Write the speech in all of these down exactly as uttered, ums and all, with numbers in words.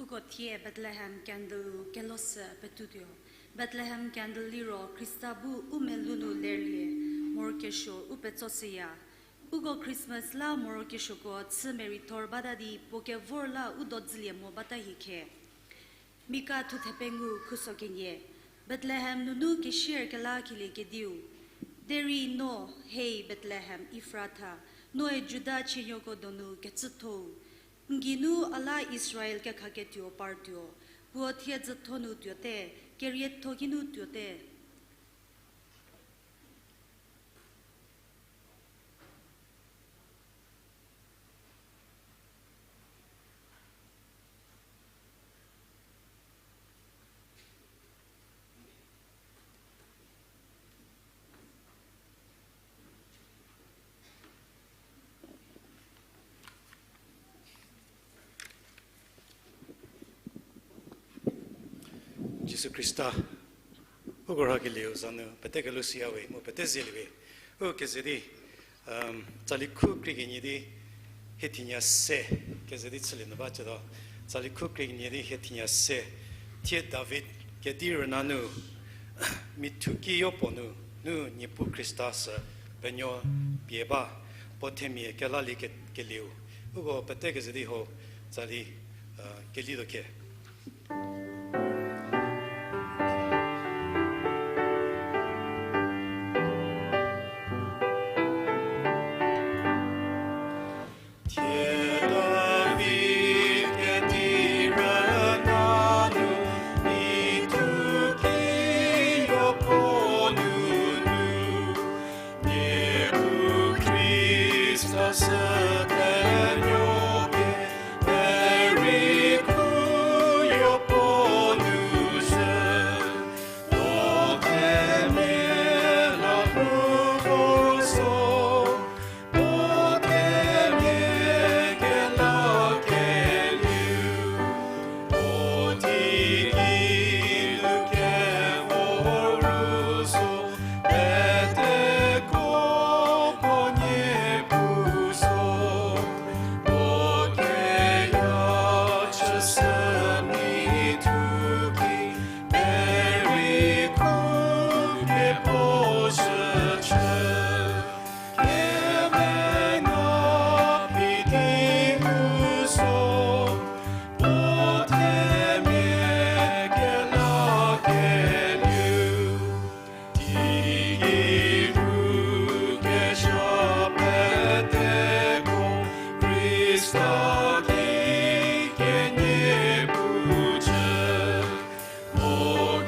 Uko thie Bethlehem candle kelosü petutuo. Bethlehem candle liro Khrista bu u melou nu lerlie, morokesuo u petsoshüya. Uko Christmas la morokesuoko chü merei thor bata di puo kevor la u dodzülie mo bata hie khe. Mika thuthe pengou khuso kenie, Bethlehem nunu kesier kelakelie kediu. Derei no, hei Bethlehem Efratha, noe Juda chienuoko donu kecüthou. N geinu a la Israel kekhaketuo partuo, puo thiedzütho nu tuote, kerietho kinu tuote. Jisu Khrista, uko rhakelieu za nu pete kelhou siyawe mu pete zeliewe. U keze di, tsali khu krie kenie di hie thinya se, keze di chülie nu ba cütuo. Tsali khu krie kenie di hie thinya se. Thie David kedi rüna nu, mithuki yopuo nunu Niepuu Khrista sü penuo pie ba, puo themia kelalie ke-, kelieu. Uko pete keze di ho tsali kelituo khe. Thie David kedi rüna nu, mithuki yopuo nunu, Niepuu Khrista sü penuo pie, derei khu yopuo nu zhü, puo themia la pu vo zo, puo themia kelakelieu, puo teigei nu kevor ru zo, peteko puo Niepuu zo, puo keya chüshü mithuki, derei khu pie puo zhüchü. Kemena phi di u zo, puo themia kelakelieu, teigei ru kezha peteko, Khrista ki kenie pucü. Mo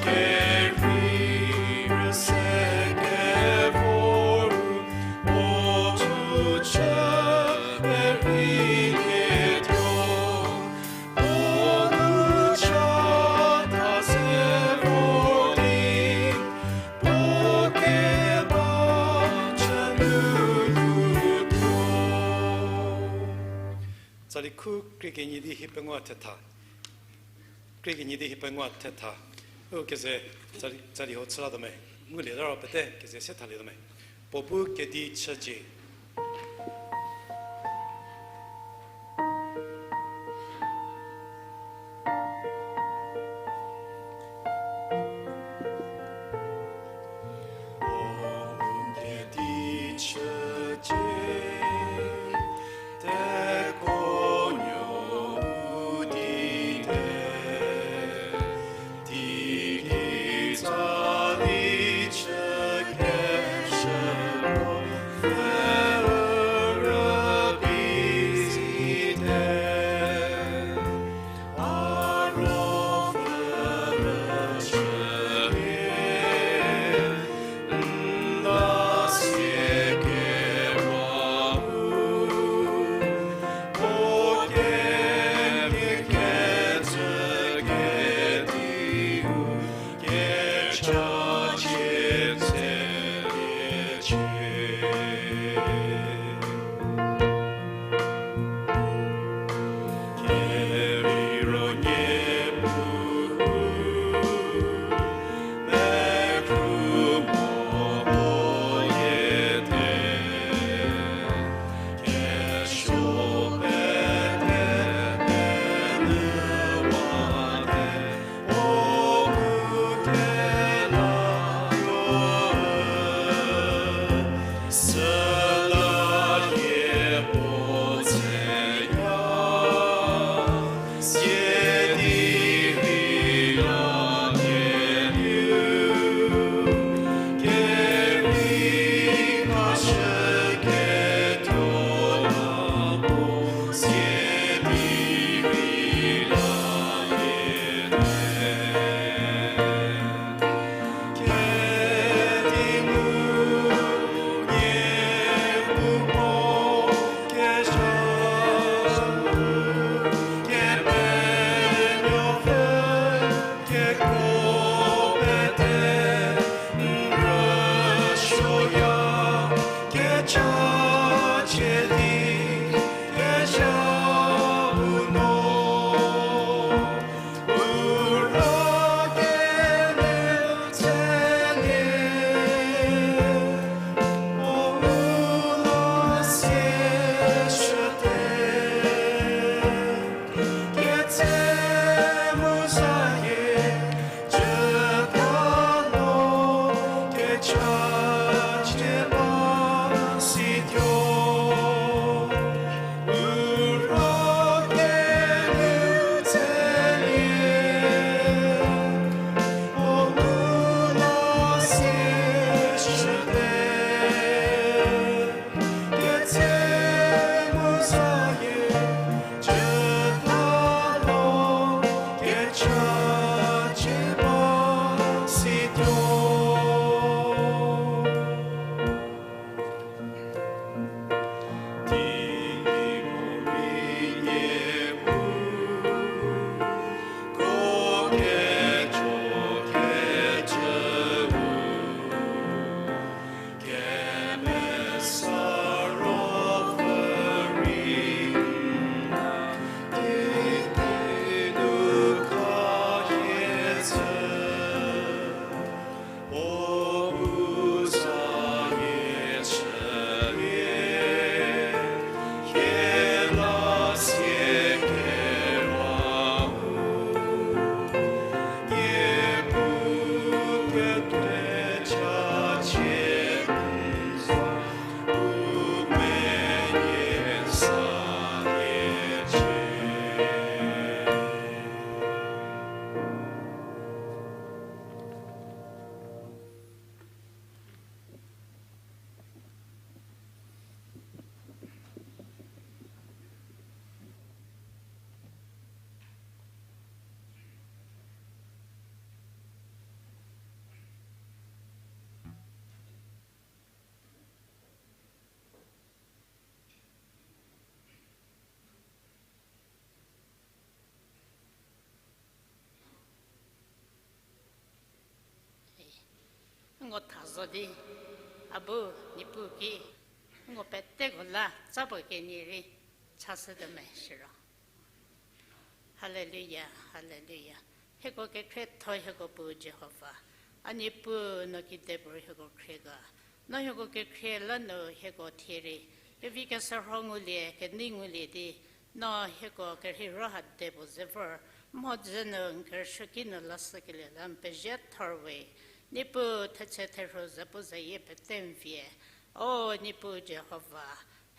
kerhei rüse kevor ru, mo tuchü perheilietuo, mo nu chatha se vo di, mo keba chü nu tuo. Tsali khu krie kenie di hie pengou thetha. Krie kenie di hie pengou thetha. U keze tsali, tsali ho chülatuo me. Ngulieta ro pete keze se thalietuo me. Puo bu kedi chücie. Ngo tha zo di, a bu Niepuu ki, ngo peteko la tsa puo kenie rei chashütuo me shiro. Haleluya, haleluya. Hieko kekhrietho hieko Puu Jihova. A Niepuu, no kedipuorei hieko khrie ga. No hieko kekhrie la nu hieko thie rei kevi keshürho ngulie, kenei ngulie di, no hieko kerheiro ha de puo ze vor, mhodzü nu n kerüsuoki nu lashükelie la n pezie thor we. Niepuu, thetse therhu zapuzayie pete n vie. O Niepuu Jihova,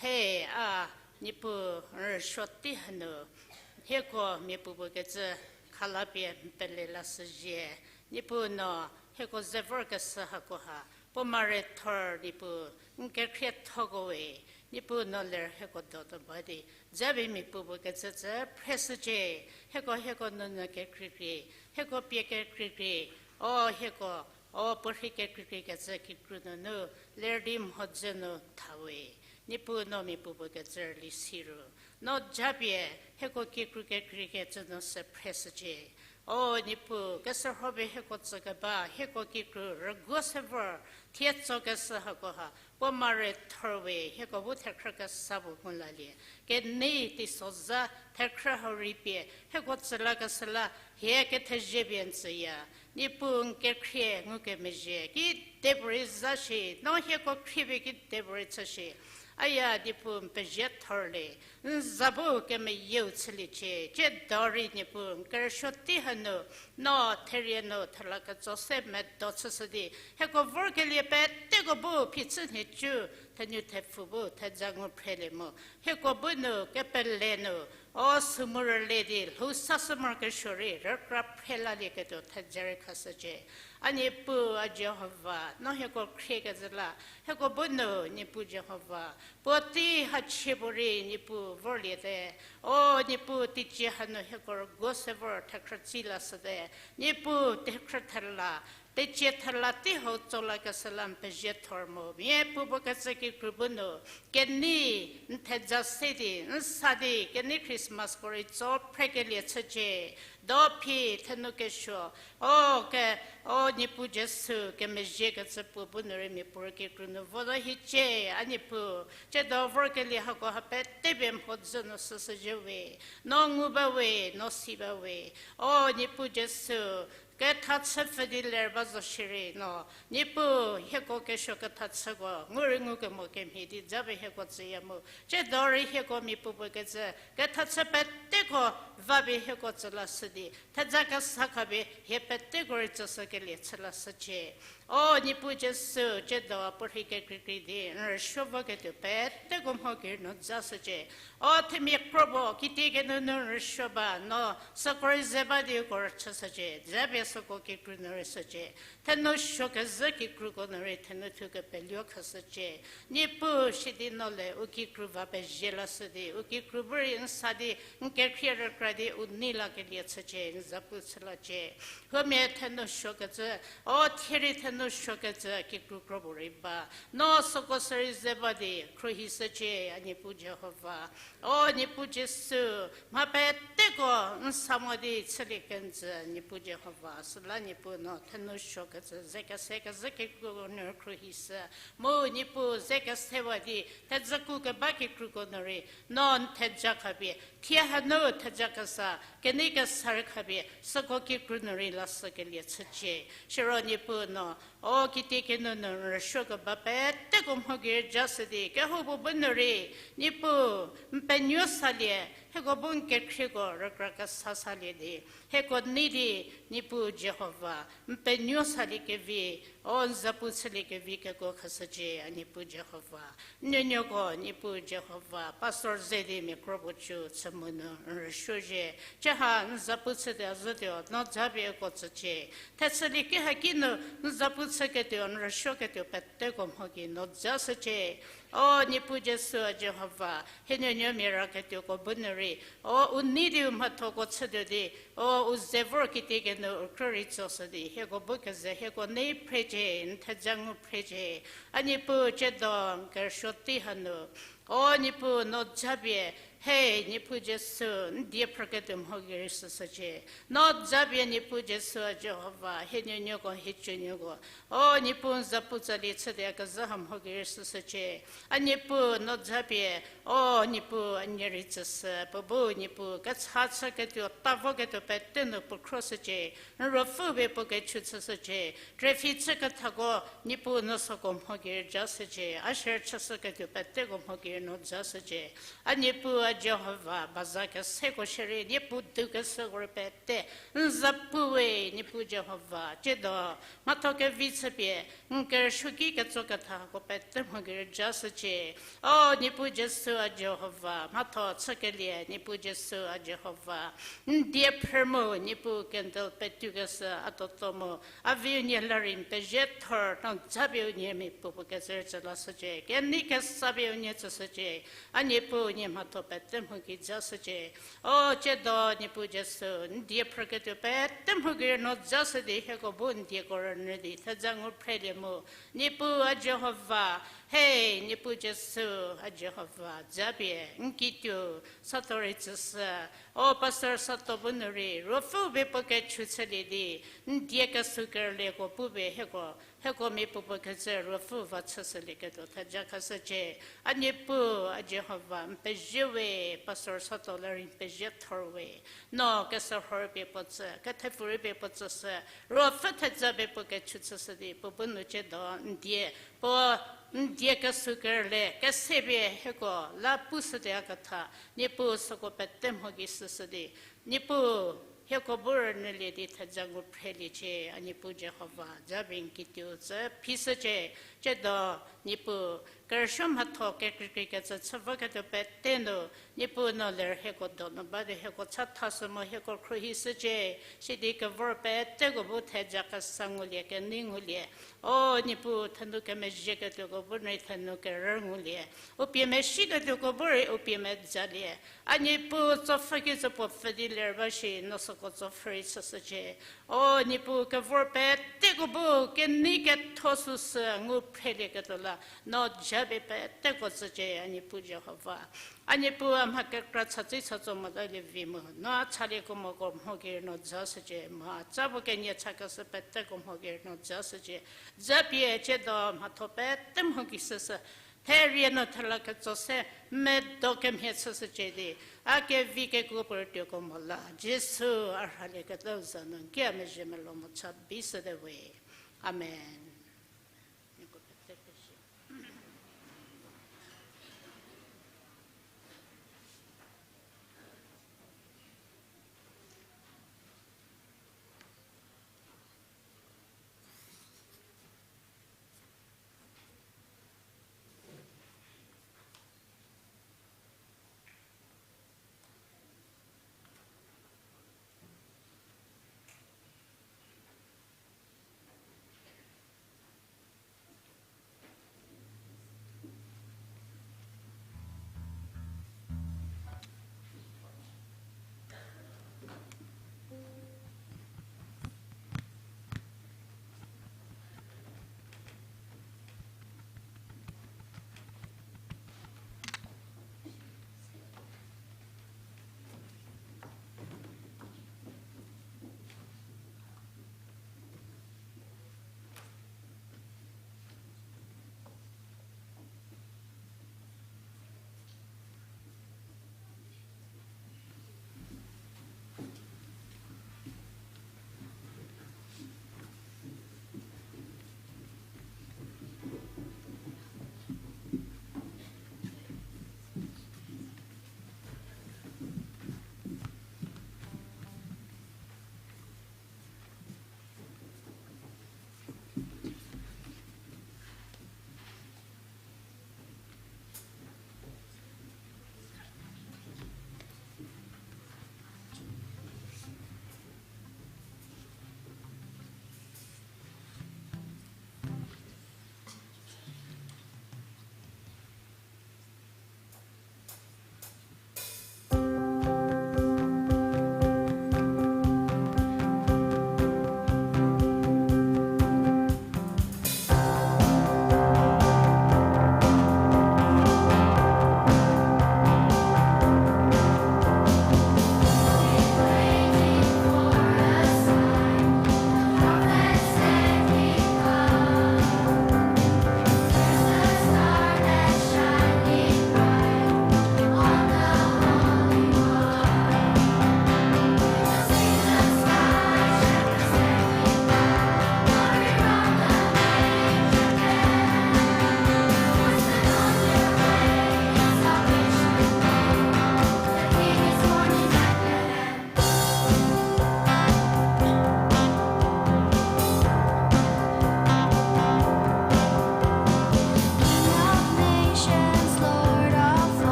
he, a, Niepuu, n rüsuo tei hanu, hieko mia puopuo kecü khalapie n pele lashüzhie. Niepuu, no hieko ze vorkeshü hakoha puo mare thor, Niepuu, n kekhriethoko we. Niepuu, no ler hieko do tuo ba di, japie mia puopuo kecü cü phreshücie. Hieko, hieko nunu kekreikrei, hieko pie kekreikrei, o hieko, o puo rhei kekreikrei kecü kikru nunu ler di mhodzü nu tha we. Niepuu, no mia puopuo kecü rüli si ru, no japie hieko kikru kekreikecü nu sü phreshücie. O Niepuu, keshürho pie hieko tsükeba hieko kikru rüguo se vor, thie tsokeshü hakoha puo mare thor we, hieko bu thekhrü kesa puo ngu lalie. Kenei teisozha thekhrü hau rei pie hieko tsü lakeshü la hie kethezie pie n tsüya. Niepuu, n kekhrie ngukemezhie kedipuorei za shi, no hieko khrie pie kedipuorei chü shi. Aya Niepuu, n pezie thor le, n za bu kemeyieu chüliecie. Tsiedo rei Niepuu, n kerüsuo tei hanu, no therie nu thela ketso se medo chüshü di, hieko vorkelie peteko bu phichü nhicu, thenu thepfu bu theja ngu phrelie mu, hieko bu nu kepele nu, o sümu rüle di lhou sashü morokesuo rei rükra phre lalieketuo theja rei khashücie. A Niepuu, a Jihova, no hieko khriekecü la hieko bu nu, Niepuu Jihova, puotei hachie puorei Niepuu vorliete. O Niepuu, teicie hanu hieko rüguo se vor thekhrü tsi lashüte. Niepuu, thekhrü thela, teicie thela tei hau tso lakeshü la n pezie thor mu, mia puopuo kecü kikru bu nu, kenei n theja se di n sa di kenei Christmas ko rei tso phrekelie chücie. Do phi thenu kesuo, o ke, o Niepuu Jisu, kemezhiekecü puo bu nu rei mia puorei kikru nu vo zo hiecie. A Niepuu, tsiedo vorkelie hakoha pete pie mhodzü nu süshüzhie we, no ngu ba we, no si ba we. O Niepuu Jisu, kethachü pfü di ler ba zo shierei no, Niepuu, hieko kesuo kethachüko ngu rei ngukemo kemhie di japie hieko tsüya mu, tsiedo rei hieko mia puopuo kecü kethachü peteko vapie hieko tsü lashü di theja kesa khapie hie peteko rei tsüshükelie chü lashücie. O Niepuu Jisu, tsiedo puorhei kekreikrei di n rüsuo voketuo peteko mho gei no ja shücie. O themia kro puo kitiekinu nu n rüsuo ba, no süko rei ze ba di uko rüchü shücie, ze pie süko kikru nu rei shücie. Thenu suo kezhü kikruko nu rei thenu thu kepeluo khashücie. Niepuu, sidi no le u kikru va pezie lashü di u kikru bu rei n sa di n kekhrie rükra di u nei lakelie chücie, n zapu chü lacie. Huomia thenu suo kecü, o thie rei thenu suo kecü kikru kro puo rei ba, no süko sü rei ze ba di khruohi shücie, a Niepuu Jihova. O Niepuu Jisu, mha peteko n sa mo di chülie kenjü, Niepuu Jihova. Süla Niepuu, no thenu suo kecü ze kese kezhü kikruko nu khruohi shü, mu Niepuu, ze kesewa di thejüku keba kikruko nu rei no n theja khapie, thie hanu theja kesa kenei kesa rei khapie süko kikru nu rei lashükelie chücie. Siro Niepuu, no o kitiekinu nu n rüsuo keba peteko mho gei ja shü di kehoupuo bu nu rei, Niepuu, n penuo salie, hieko bu n kekhrieko rükra kesa salie di hieko nei di, Niepuu Jihova, n penuo salie kevi, o n zapu chülie kevi kekuo khashücie, a Niepuu Jihova. N nuonuoko Niepuu Jihova, pastor ze di mia kro puo cü chü mu nu n rüsuo zhie. Chüha n zapu chütuo zhütuo no japie uko tsücie. Thechülie ki haki nu n zapu chüketuo, n rüsuoketuo peteko mho gei no ja shücie. O Niepuu Jisu a Jihova, hie nuonuomia ra ketuoko bu nu rei, o u nei di u mhathoko chütuo di, o u ze vor kitiekinu u krü rei tsoshü di, hieko bu keze hieko nei phrecie, n theja ngu phrecie. A Niepuu, tsiedo n kerüsuo tei hanu, o Niepuu, no japie, he, Niepuu Jisu, n die phrüketuo mho gei rei süshücie. No japie Niepuu Jisu a Jihova, hie nuonuoko, hie tsunuoko, o Niepuu, n zapu tsalie chüdi a kezha ha mho gei rei süshücie. A Niepuu, no japie, o Niepuu, a nie rei tsüshü, puo bu Niepuu, kecha chüketuo, ta voketuo pete nu puo khroshücie. N ruopfü pie puo kechu chüshücie. Traffic chü kethako, Niepuu, no süko mho gei rei jashücie. A share chüshüketuo peteko mho gei rei no jashücie. A Niepuu a Jihova, baza keseko shierei, Niepuu dukeshüko rei pete n zapu we, Niepuu Jihova, tsiedo mhatho kevi chüpie, n kerüsuoki ketso kethako pete mho gei rei jashücie. O Niepuu Jisu a Jihova, mhatho chükelie, Niepuu Jisu a Jihova, n die phrü mu, Niepuu candle petukeshü a toto mu, a vi unie la rei n pezie thor, no japie unie mia puopuo kecü rei tsü lashücie, kenei kesa pie unie tsüshücie. A Niepuu, unie mhatho pete mho gei jashücie. O tsiedo Niepuu Jisu, n die phrüketuo pete mho gei rei no jashü di hieko bu n dieko rünyü di theja ngu phrelie mu, Niepuu a Jihova, he, Niepuu Jisu a Jihova, japie n kituo sato rei tsüshü. O Pastor Sato bu nu rei ruopfü pie puo kechu chülie di, n die kesuo kerülieko pupie hieko, hieko mia puopuo kecü ruopfü va chüshülieketuo theja khashücie. A Niepuu a Jihova, n pezie we, Pastor Sato la rei n pezie thor we. No kesürho rei pie puo tsü, kethepfu rei pie puo tsüshü, ruopfü theja pie puo kechu chüshü di puo bu nu tsiedo n die, puo n die kesuo kerülie kese pie hieko la pushüdi a ketha, Niepuu süko pete mho gei süshü di, Niepuu, hieko bu rünyülie di theja ngu phreliecie, a Niepuu Jihova, japie n kituo tsü phishücie. Tsiedo Niepuu, kerüsuo mhatho kekreikrei kecü chü voketuo pete nu, Niepuu no ler hieko donu ba di hieko chathashü mu hieko khruohishücie, sidi kevor peteko bu theja kesa ngulie, kenei ngulie. O Niepuu, thenu kemezhieketuoko bu rei thenu kerü ngulie. U pie meshüketuoko bu rei u pie mezalie. A Niepuu, tsopfhü ki tsü puo pfü di ler ba shi, no süko tsopfhü rei chüshücie. O Niepuu, kevor peteko bu kenei ketho süsü ngu phrelieketuo la, no japie peteko tsücie, a Niepuu Jihova. A Niepuu, a mha kekra chatsi chatso motalie vi mu, no a chalieko moko mho gei rei no jashücie, mha tsa puo kenie chakeshü peteko mho gei rei no jashücie. Japie tsiedo mhatho pete mho gei süsü, therie no thela ketso se, medo kemhie chüshücie di, a kevi kekuo puorei tuoko mo la, Jisu a rhalieketuo za nu n ki a mezhie melou mo cha bishüte we. Amen.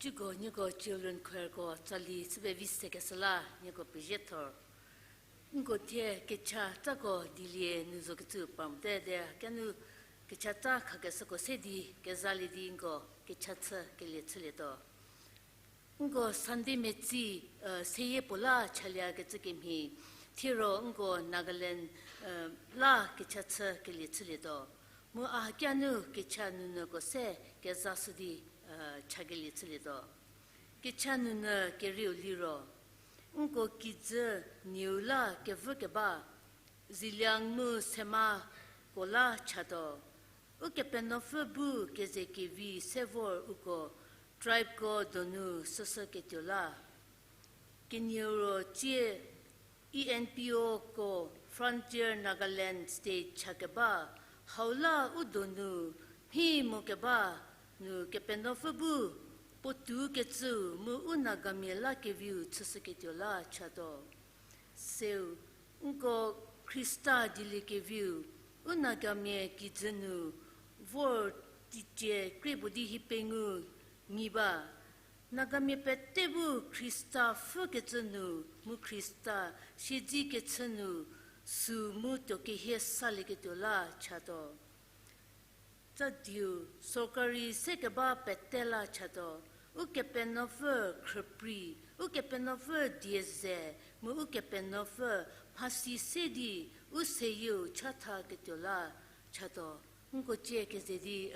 Cüko nieko children choirko tsali chü pevi sekeshü la nieko pezie thor. Nko thie kecha tsako dilie nu zokecü parmte de, kenu kecha tsa khakeshüko se di kezalie di nko kecha chü kelie chülietuo. Nko Sunday metsi, seyie puo la chaliekecü kemhie, thiero nko Nagaland la kecha chü kelie chülietuo. Mu a hakianu kecha nunyüko se kezashü di chakelie chülietuo. Kecha nunyü kerieu liro, nko kijü nieu la kevü keba, Zeliang mu Semako la chatuo. Ukepenuopfü bu kezekevi se vor uko tribeko donu süsü ketuo la. Kenieu ro tsie E N P Oko Frontier Nagaland State chakeba, hau la u donu mhi mokeba nu Kepenuopfü bu puotou kecüu mu u Nagamia la keviu chüshüketuo la chatuo. Seu, nko Khrista dieliekeviu, u Nagamia kijü nu vor teicie krie puo di hie pengou nyi ba. Nagamia pete bu Khrista pfhükecü nu mu Khrista siedzi kechü nu süu mu tuo kehie salieketuo la chatuo. Tsadiu, sorkari se keba pete la chatuo, Ukepenuopfü khrüprei, Ukepenuopfü die ze, mu Ukepenuopfü mhasi se di u seyieu chatha ketuo la chatuo. Nko cie keze di,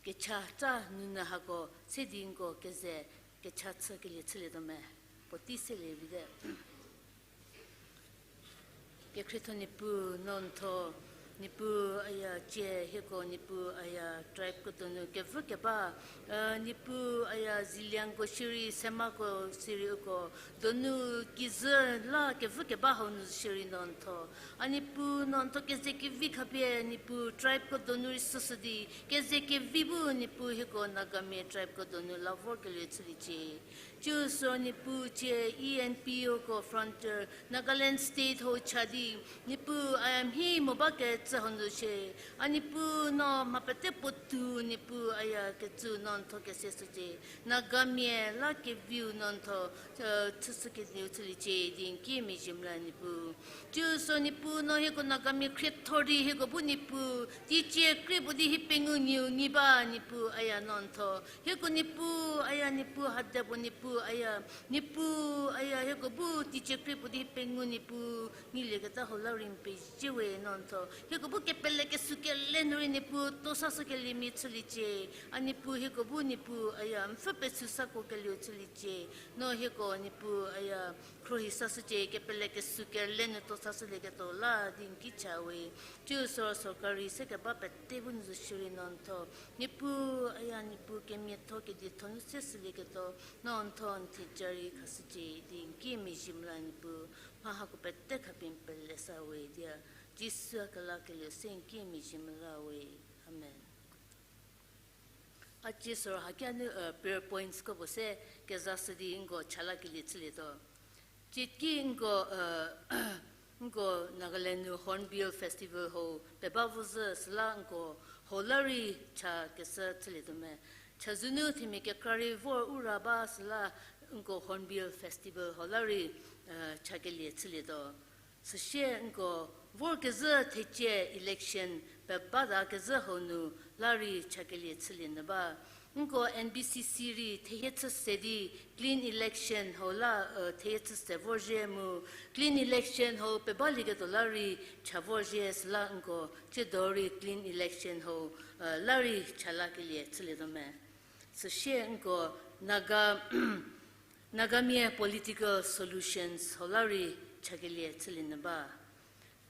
kecha tsa nunyü hako se di nko keze kecha chü kelie chülietuo me. Puotei selie vite. Kekhrietho Niepuu, no n tho, Niepuu aya cie hieko Niepuu aya tribeko donu kevü keba, Niepuu aya Zeliangko shierei, Semako shierei uko donu kijü la kevü keba hau nu shierei no n tho. A Niepuu, no n tho kezekevi khapie Niepuu tribeko donu rei süsü di, kezekevi bu Niepuu hieko Nagamia tribeko donu la vorkelie chüliecie. Cüsü Niepuu cie E N P Oko Frontier Nagaland State hau cha di, Niepuu aya mhi mo bakecü hau nu shie. A Niepuu no mha pete puotou Niepuu aya kecü no n tho kese shücie. Nagamia la keviu no n tho chüshükenieu chüliecie di n ki mezhie mla Niepuu. Cüsü Niepuu no hieko Nagamia khriethor di hieko bu Niepuu teicie krie puo di hie pengou nieu nyi ba Niepuu aya no n tho. Hieko Niepuu aya Niepuu hade puo Niepuu aya, Niepuu aya hieko bu teicie krie puo di hie pengou Niepuu nyilieketa hau la rei n pezie we no n tho. Hieko bu kepele kesü kele nu rei Niepuu tosashükeliemia chüliecie. A Niepuu hieko bu Niepuu aya n pfü pesü sako kelieu chüliecie. No hieko Niepuu aya khruohi sashücie, kepele kesü kele nu tosashülieketuo la di n ki cha we. Cüsü sorkari se keba pete bu n zo shierei no n tho. Niepuu aya Niepuu kemiatho kedietho nu se shülieketuo, no n tho n theja rei khashücie di n ki mezhie mla Niepuu. Mha hako pete khapie n pele sa we dia. Jisu a kelakelieu se n ki mezhie mla we. Amen. A cie soro hakianu prayer pointsko puo se kezashü di nko cha lakelie chülietuo. Cietki nko, nko Nagaland nu Hornbill Festival hau peba vo zhü süla nko hau la rei cha keshü chülietuo me. Chazou nu themia kekra rei vor u ra ba süla nko Hornbill Festival hau la rei chakelie chülietuo. Süsie nko vorkezhü thecie election pebata kezhü hau nu la rei chakelie chülie nyü ba. Nko N B C C rei thehie chü se di clean election hau la, thehie chü se vorzhie mu clean election hau pebalieketuo la rei cha vorzhie süla nko tsiedo rei clean election hau la rei cha lakelie chülietuo me. Süsie nko Naga, Nagamia political solutions hau la rei chakelie chülie nyü ba.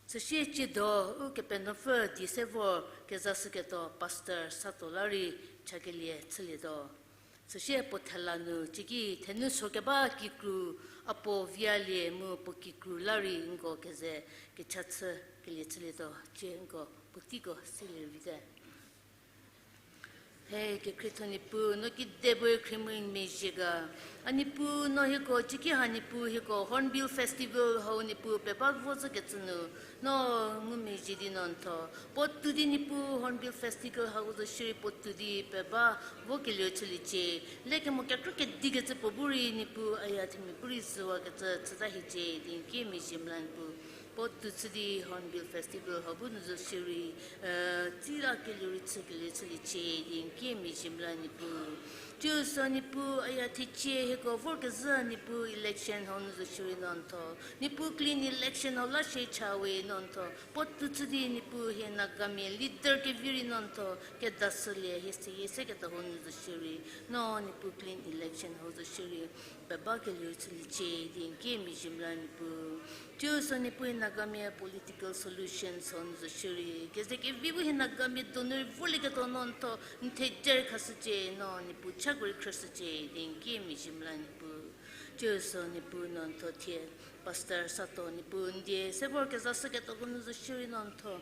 Süsie tsiedo Ukepenuopfü die se vor kezashüketuo Pastor Sato la rei chakelie chülietuo. Süsie puo thela nu cieki thenu so keba kikru, a puo vialie mu puo kikru la rei nko keze kecha chü kelie chülietuo. Cie nko puoteiko selie vite. He kekhrietho Niepuu, no kedipuorei khrie mu n mezhie ga. A Niepuu, no hieko, ciki ha Niepuu hieko Hornbill Festival hau Niepuu peba vo zhükecü nu, no ngumezhie di no n tho. Puotou di Niepuu Hornbill Festival hau zo shierei puotou di peba vokelieu chüliecie. Lekemo kekrü kedikecü puo bu rei Niepuu aya themia bu rei züwakecü chüta hiecie di n ki mezhie mla Niepuu. Puotou chü di Hornbill Festival hau bu nu zo shierei, eh, tsila kelieu rei chükelieu chüliecie di n ki mezhie mla Niepuu. Tsiu sü Niepuu aya thecie hieko vorkezhü Niepuu election hau nu zo shierei no n tho. Niepuu clean election hau la shie cha we no n tho. Puotou chü di Niepuu hie Nagamia leader kevi rei no n tho. Kedashülie hie seyie seketa hau nu zo shierei. No Niepuu clean election hau zo shierei peba kelieu chüliecie di n ki mezhie mla Niepuu. Tsiu sü Niepuu hie Nagamia political solutions hau nu zo shierei keze kevi bu hie Nagamia donu rei volieketuo no n tho, n theja rei khashücie, no Niepuu chako rei khrüshücie di n ki mezhie mla Niepuu. Tsiu sü Niepuu no n tho thie pastor sato Niepuu n die se vor kezashüketako nu zo shierei no n tho,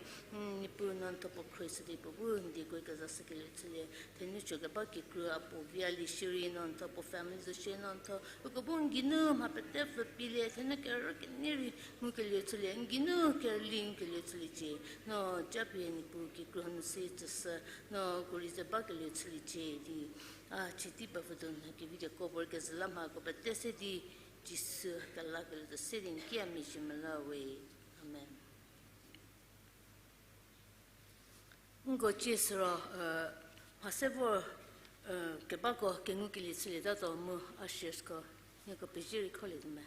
Niepuu no n tho puo khruohi shü di puo bu n dieko kezashükelieu chülie. Thenou cho keba kikru a puo vi a lie shierei no n tho, puo family zo shierei no n tho. Uko bu n geinu mha pete pfü pielie, thenou kerü kenie rei ngukelieu chülie, n geinu kerüli ngukelieu chüliecie. No japie Niepuu kikru hanu si tsüshü, no uko rei ze bakelieu chüliecie di. A chüti ba vüdo n kevi dieko vor kezhü la mhako pete se di Jisu kelakelieu zo se di n ki a mezhie mela we. Amen. Nko cie süro, eh, mha se vor, eh, kebako kengukelie chülietatuo mu ushersko, nieko pezie rei kholiete me.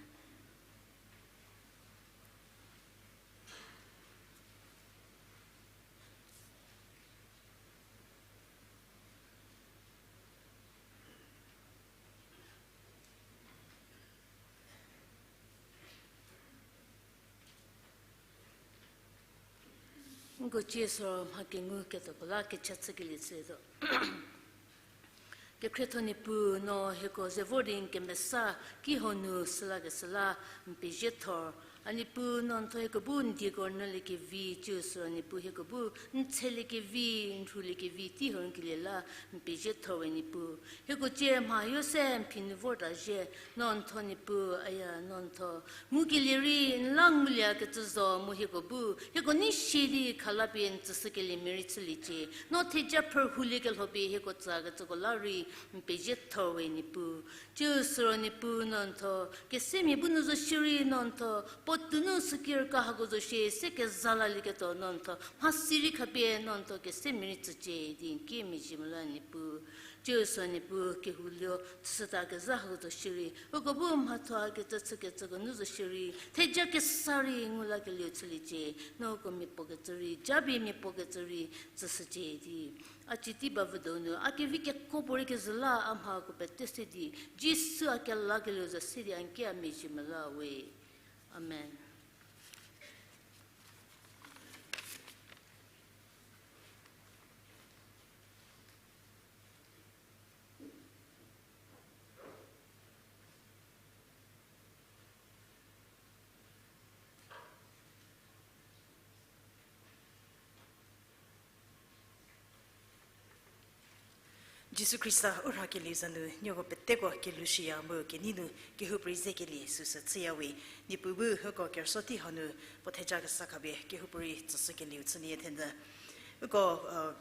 Nko cie süro mha kengu ketuoko la kecha chükelie chütuo. Kekhrietho Niepuu, no hieko ze vor di n kemesa kehou nu süla kesüla n pezie thor. A Niepuu, no n tho hieko bu n dieko rünyüliekevi, tsiu süro Niepuu hieko bu n tseliekevi, n rhuliekevi tei hau rünyükelie la n pezie thor we Niepuu. Hieko cie mha yo se n phi nu vorta zhie, no n tho Niepuu, aya, no n tho. Ngukelie rei n la nguliekecü zo mu hieko bu, hieko nei sie di khalapie n tsüshükeliemia rei chüliecie. No theja phrü huliekelho pie hieko tsükecüko la rei n pezie thor we Niepuu. Tsiu süro Niepuu, no n tho kesemia bu nu zo shierei no n tho, puotou nu sükirka hako zo shie se keza lalieketuo no n tho, mhasi rei khapie no n tho kesemia rei tsücie di n ki mezhie mela Niepuu. Tsiu sü Niepuu kehou lio tsüshüta kezha hako zo shierei, uko bu mhatho kecü chükecüko nu zo shierei, theja kesa rei ngu lakelieu chüliecie, no uko mia puo kecü rei, japie mia puo kecü rei tsüshücie di. A chüti ba vüdo nu a kevi kekuo puorei kezhü la a mhako pete se di, Jisu a kelakelieu zo se di a n ki a mezhie mela we. Amen. Jisu Khrista u rhakelie za nu nieko peteko kelhou shiya mu kenei nu kehoupuorei zekelie süsü chüyawe. Niepuu bu uko kerüsuo tei hanu puo theja kesa khapie kehoupuorei tsüshükelieu chünie thenyü. Uko, uh,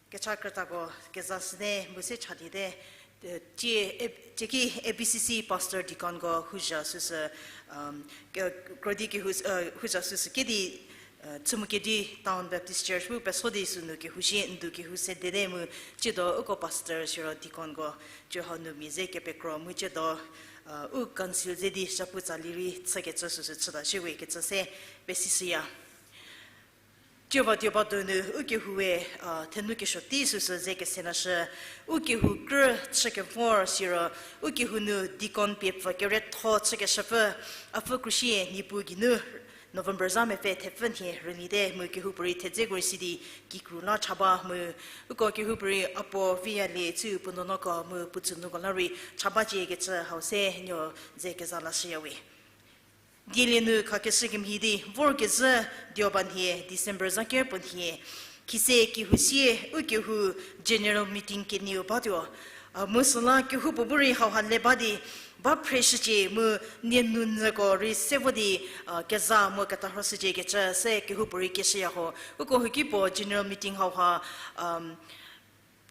kecha krütako keza süte mu se chadiete, tie, tieki A B C C pastor deaconko houzha süsü, um, krodi kehou, uh, houzha süsü kedi, uh, Chümoukedima Town Baptist Church bu peso di sünu kehou shie ndu kehou sedete mu tsiedo uko pastor siro deaconko cie hanu mia ze kepekro mu tsiedo, uh, u council ze di zhapu tsali rei chükecü süsü chüta shiewe kecü se pesishüya. Tioba tioba donu u kehoue, uh, thenou kesuo tei süsü ze kesenashü, u kehou krü chükevor siro, u kehou nu deacon pie pfü kerietho chükeshüpfü, a pfü krushie Niepuu geinu November za mepfü thepfü nhie rünyite mu kehoupuorei thedzeko rei si di kikru la cha ba mu, uko kehoupuorei a puo viyalie tsiu puo nuonuoko mu puo tsünuoko la rei cha ba ciekecü hau se nuo ze keza lashüyawe. Dielie nu khakeshü kemhie di vorkezhü dioba nhie December za ker puo nhie, khise kehou sie, u kehou general meeting kenieu batuo. A, mu süla kehoupuo bu rei hauha le ba di, ba phreshücie mu nie nunyüko rei se vo di, a, keza mu ketarhoshücie kecü se kehoupuorei keshüya ho. Uko huoki puo general meeting hauha, um,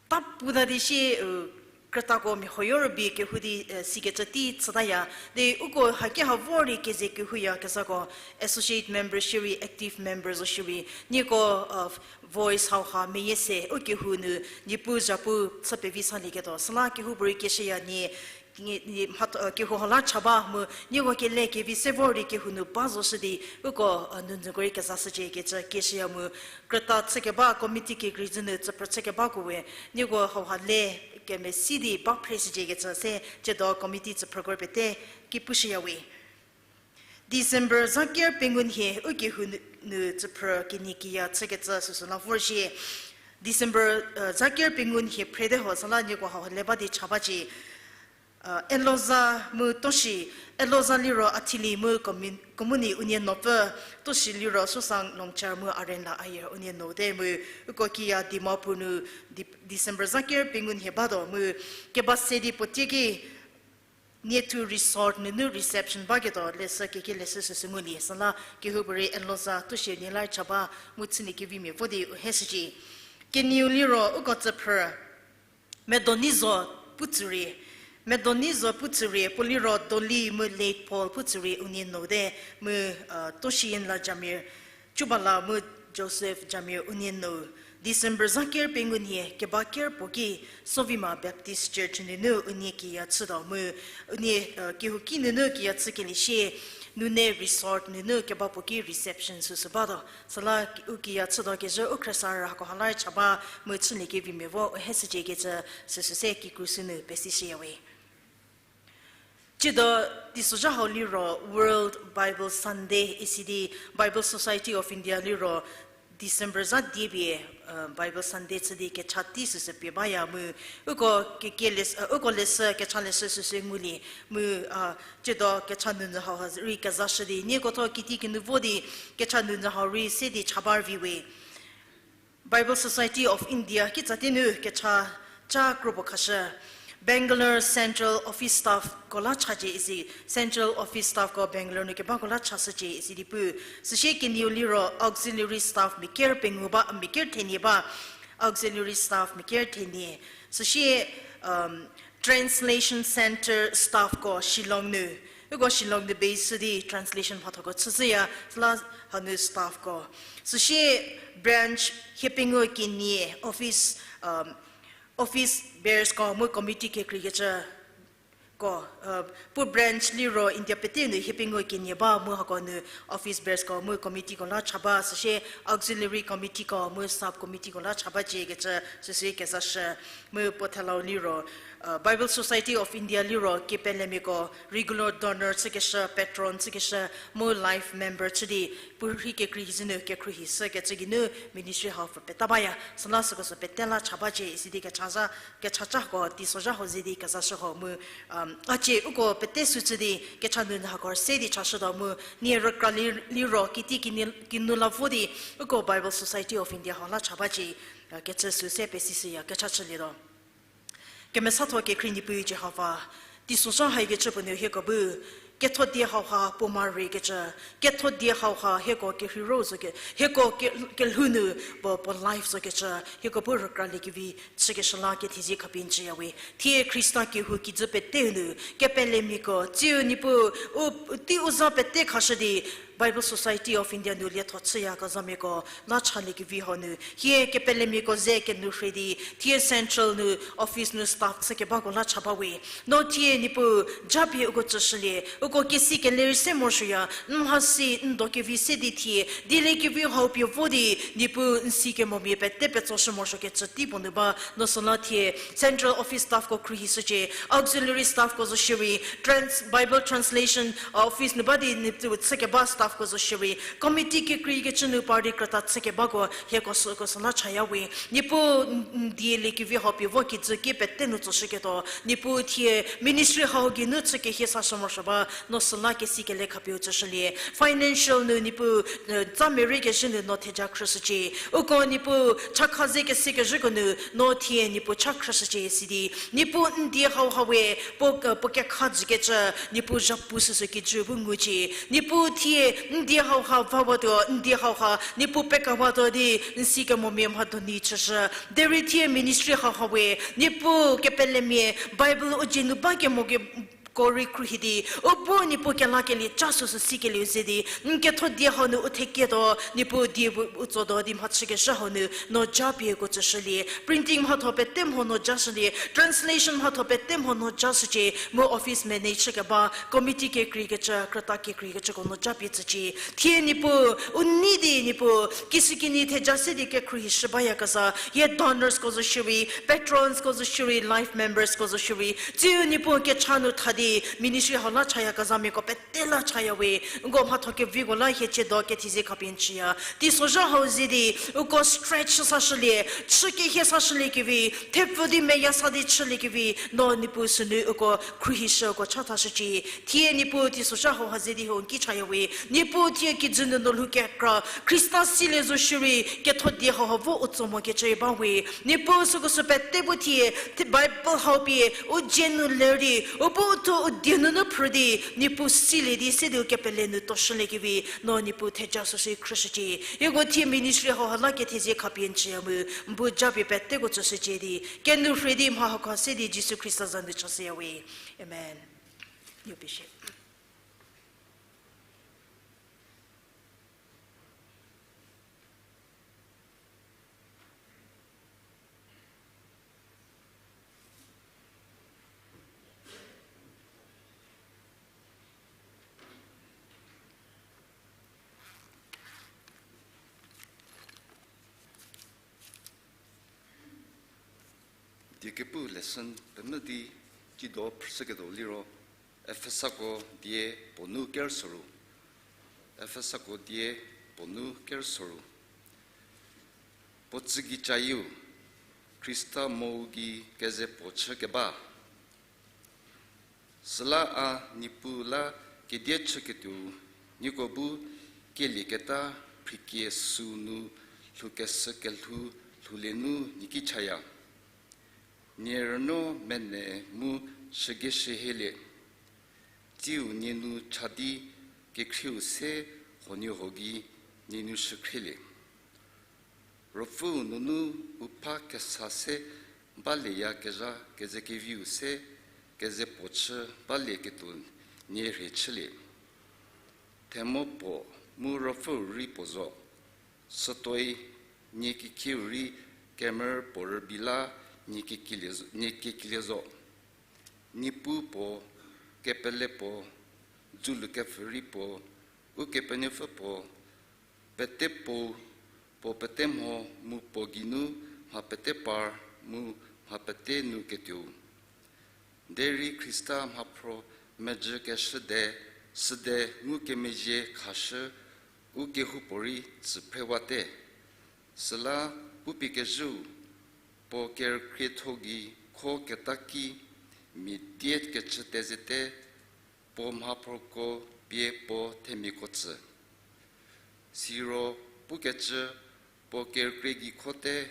ta puta di sie, u, krütako mehoyo rübei kehou di, e, sikecü tei chütaya. Di uko haki ha vor di keze kehouya kezako associate member shierei, active member zo shierei, nieko, a, voice hauha meyie se, u kehou nu Niepuu zhapu chü pevi salieketuo. Süla kehoupuorei keshüya nie, nie, nie, mhatho, e, kehou hau la cha ba mu, nieko kele kevi se vor di kehou nu ba zoshü di, uko, e, nunyüko rei kezashücie kecü keshüya mu, krüta chükeba committee kekreikecü nu tsüphrü chükebako we, nieko hauha le kemesi di ba phreshücie kecü se, tsiedo committee tsüphrüko rei pete ki pushüya we. December za ker pengou nhie u kehou nu, nu tsüphrü kenie kiya chükecü süsü la vor shie. December, e, za ker pengou nhie phrete ho süla nieko hauha le ba di cha bacie. E, Eloza mu Toshi, Eloza liro Athili mu Komuni-, Komuni unie nuopfü, Toshi liro Sosang Longchar mu Arenla Ayer unie nuote mu uko kiya Dimapur nu Di-, December za ker pengou nhie batuo mu keba se di puo tieki Niethu Resort nunu reception baketuo leshü keke leshü süsü ngulie süla kehoupuorei Eloza Toshi unie la cha ba mu chülie kevimia vo di u heshücie. Kenieu liro uko tsüphrü Medonizo Putsürie, Medonizo Putsürie, puo liro Dolly mu Late Paul Putsürie unie nuote mu, a, Toshiyin la Jamir, Chubala mu Joseph Jamir unie nuo. December za ker pengou nhie keba ker puo ki Sovima Baptist Church nunu unie kiya chütuo mu unie, e, kehouki nunu kiya chükelie sie, nune resort nunu keba puo ki reception süsü batuo. Süla u kiya chütuo kezhü u khriesarü hako ha la cha ba mu chülie kevimia vo u heshücie kecü süsü se kikru sünu pesishüya we. Tsiedo teisozha hau liro World Bible Sunday isi di Bible Society of India liro December za die pie, e, Bible Sunday chü di kecha tei süsü pie baya mu uko keke le-, e, uko leshü kecha leshü süsü ngulie mu, a, tsiedo kecha nunyü hauha rei kezashü di nieko tho kiti kinu vo di kecha nunyü hau rei se di cha ba rüvi we. Bible Society of India kitsa tei nu kecha cha kro puo khashü. Bangalore Central Office Staff ko la chacie isi, Central Office Staff ko Bangalore nu kebako la chashücie isi di pu. Süsie kenieu liro auxiliary staff mia ker pengou ba, mia ker thenie ba, auxiliary staff mia ker thenie. Süsie, um, translation center staff ko Shillong nu. Uko Shillong nu base shü di translation mhathoko chüshüya, süla hanu staff ko. Süsie branch hiepengou kenie office, um, office bearers ko mu committee kekreikecü ko, uh, puo branch liro India pete nu hiepengou kenie ba mu hako nu office bearers ko mu committee ko la cha ba, süsie auxiliary committee ko mu sub committee ko la cha bacie kecü süsü kezashü. Mu puo thelau liro, uh, Bible Society of India liro kepelemiako regular donor chükeshü, patron chükeshü, mu life member chü di, puo rhi kekreikecü nu kekhruohi shükecü geinu ministry hau pfü peta baya, süla süko sü pete la cha bacie isi di kecha za, kecha chako teisozha hau ze di kezashü ho mu, um, a cie uko pete sü chü di kecha nunyü hako se di chashütuo mu, nie rükra li-, liro kiti kini-, kinu la vo di, uko Bible Society of India hau la cha bacie, uh, kecü sü se pesishüya kecha chülietuo. Kemesatho kekhrie Niepuu Jihova, teisozha haikecü puo nu hieko bu, ketho die hauha puo mari kecü, ketho die hauha hieko kerheiro zo ke, hieko ke-, kelhou nu puo, puo life zo kecü, hieko bu rükraliekevi chükeshü la kethezie khapie n tsüya we. Thie Khrista kehou kijü pete nu, kepelemiako, tsiu Niepuu, u, tei u za pete khashü di, Bible Society of India nu lietho chüyakezhamiako la chaliekevi hau nu, hie kepelemiako ze kenu rhie di, thie central nu, office nu staff chükebako la cha ba we. No thie Niepuu, japie uko tsüshülie, uko kesi kelerei se morosuoya, n mhasi n do kevi se di thie, dieliekevi hau pie vo di, Niepuu n si kemomia pete petsoshü morosuokecü tei puo nu ba, no süla thie, central office staff ko khruohishücie, auxiliary staff ko zo shierei, trans-, Bible translation office nu ba di Niepuu chükeba staff ko zo shierei, committee kekreikecü nu party krüta chükebako hieko süko süla chaya we. Niepuu n-, n-, die liekevi hau pie vo kijü ki pete nu tsoshüketuo. Niepuu thie ministry hau geinu chü kehie sashü morosuo ba, no süla kesi kele khapie u tsüshülie. Financial nu Niepuu, eh, tsa merei kezhü nu no theja khrüshücie. Uko Niepuu chakha ze kese kezhüko nu no thie Niepuu cha khrüshücie sidi. Niepuu n die hau ha we, puo, puo kekha jükecü, Niepuu zhapu süsü kijü bu ngucie. Niepuu thie n die hau ha vawatuo, n die hau ha Niepuu pekawatuo di, n si kemomia mha doni chüshü. Derei thie ministry hau ha we, Niepuu kepelemia, Bible u dzie nu ba kemo ke ko rei khruohi di, u bu Niepuu kelakelie cha süsü sikelieu ze di, n ketho die hau nu u thekietuo, Niepuu die bu u tsotuo di mhachükezhü hau nu, no ja pie ko tsüshülie, printing mhatho pete mho no ja shülie, translation mhatho pete mho no ja shücie, mu office manage chükeba, committee kekreikecü, krüta kekreikecüko no ja pie tsücie. Thie Niepuu, u nei di Niepuu, kishükinyi theja se di kekhruohi shü bayakezha, hie donors ko zo shierei, patrons ko zo shierei, life members ko zo shierei, tsiu Niepuu kecha nu tha di, ministry hau la chayakezhamiako pete la chaya we, uko mhatho keviko la hie chiedo kethezie khapie n chüya. Teisozha hau ze di, uko stretch sashülie, chü kehie sashülie kevi, thepfü di meya sa di chülie kevi, no Niepuu sünu uko khruohishü uko chathashücie. Thie Niepuu teisozha hau ha ze di hau n ki chaya we, Niepuu thie kijü nu no lhou kekra, Khrista silie zo shierei, ketho die hau ha vo u tso mokecü ba we. Niepuu süko sü pete bu thie, thie Bible hau pie, u dzie nu ler di, u bu u thuo u die nunu phrü di, Niepuu silie di se di u kepele nu toshülie kevi, no Niepuu theja süsü khrüshücie. Hieko thie ministry hau ha la kethezie khapie n chüya mu, n bu ja pie peteko tsüshücie di, kenu rhei di mha hako se di Jisu Khrista za nu chashüya we. Amen. Niepuu shie. Diekepu lesson pemvü di, cido phrüshüketuo liro, Efesako die puo nu kerüsoru. Efesako die puo nu kerüsoru. Puo tsügei cayieu, Khrista mou gei keze puo chü keba. Süla a Niepuu la kedie chüketuo, nieko bu kelieketa phrikie süu nu lhoukeshü kelhou lhoulie nu nie ki chaya. Nie rüno mene mu shügieshühielie. Tsiu nie nu cha di kekhrieu se huoniehuo gei nie nu shükhrielie. Ruopfüu nunu u pha kesa se balieyakezha kezekeviu se keze puo chü balieketuo nie rhie chülie. Themo puo mu ruopfüu rei puo zo. Sütuoi nie kekieu rei kemerü puo rübei la nie kekilie zo, nie kekilie zo. Niepuu puo, kepele puo, dzülu kepfhü rei puo, Ukepenuopfü puo, pete puo, puo pete mho mu puo geinu mha pete par mu mha pete nu ketuou. Derei Khrista mhaphro mejü keshüde, süde ngukemezhie khashü u kehoupuorei tsü phrewate. Süla pupie kezhüu, puo kerükrietho gei kho keta ki mia die kecü tezete, puo mhaphroko pie puo themiako tsü. Siro pukecü puo kerükrie gei khote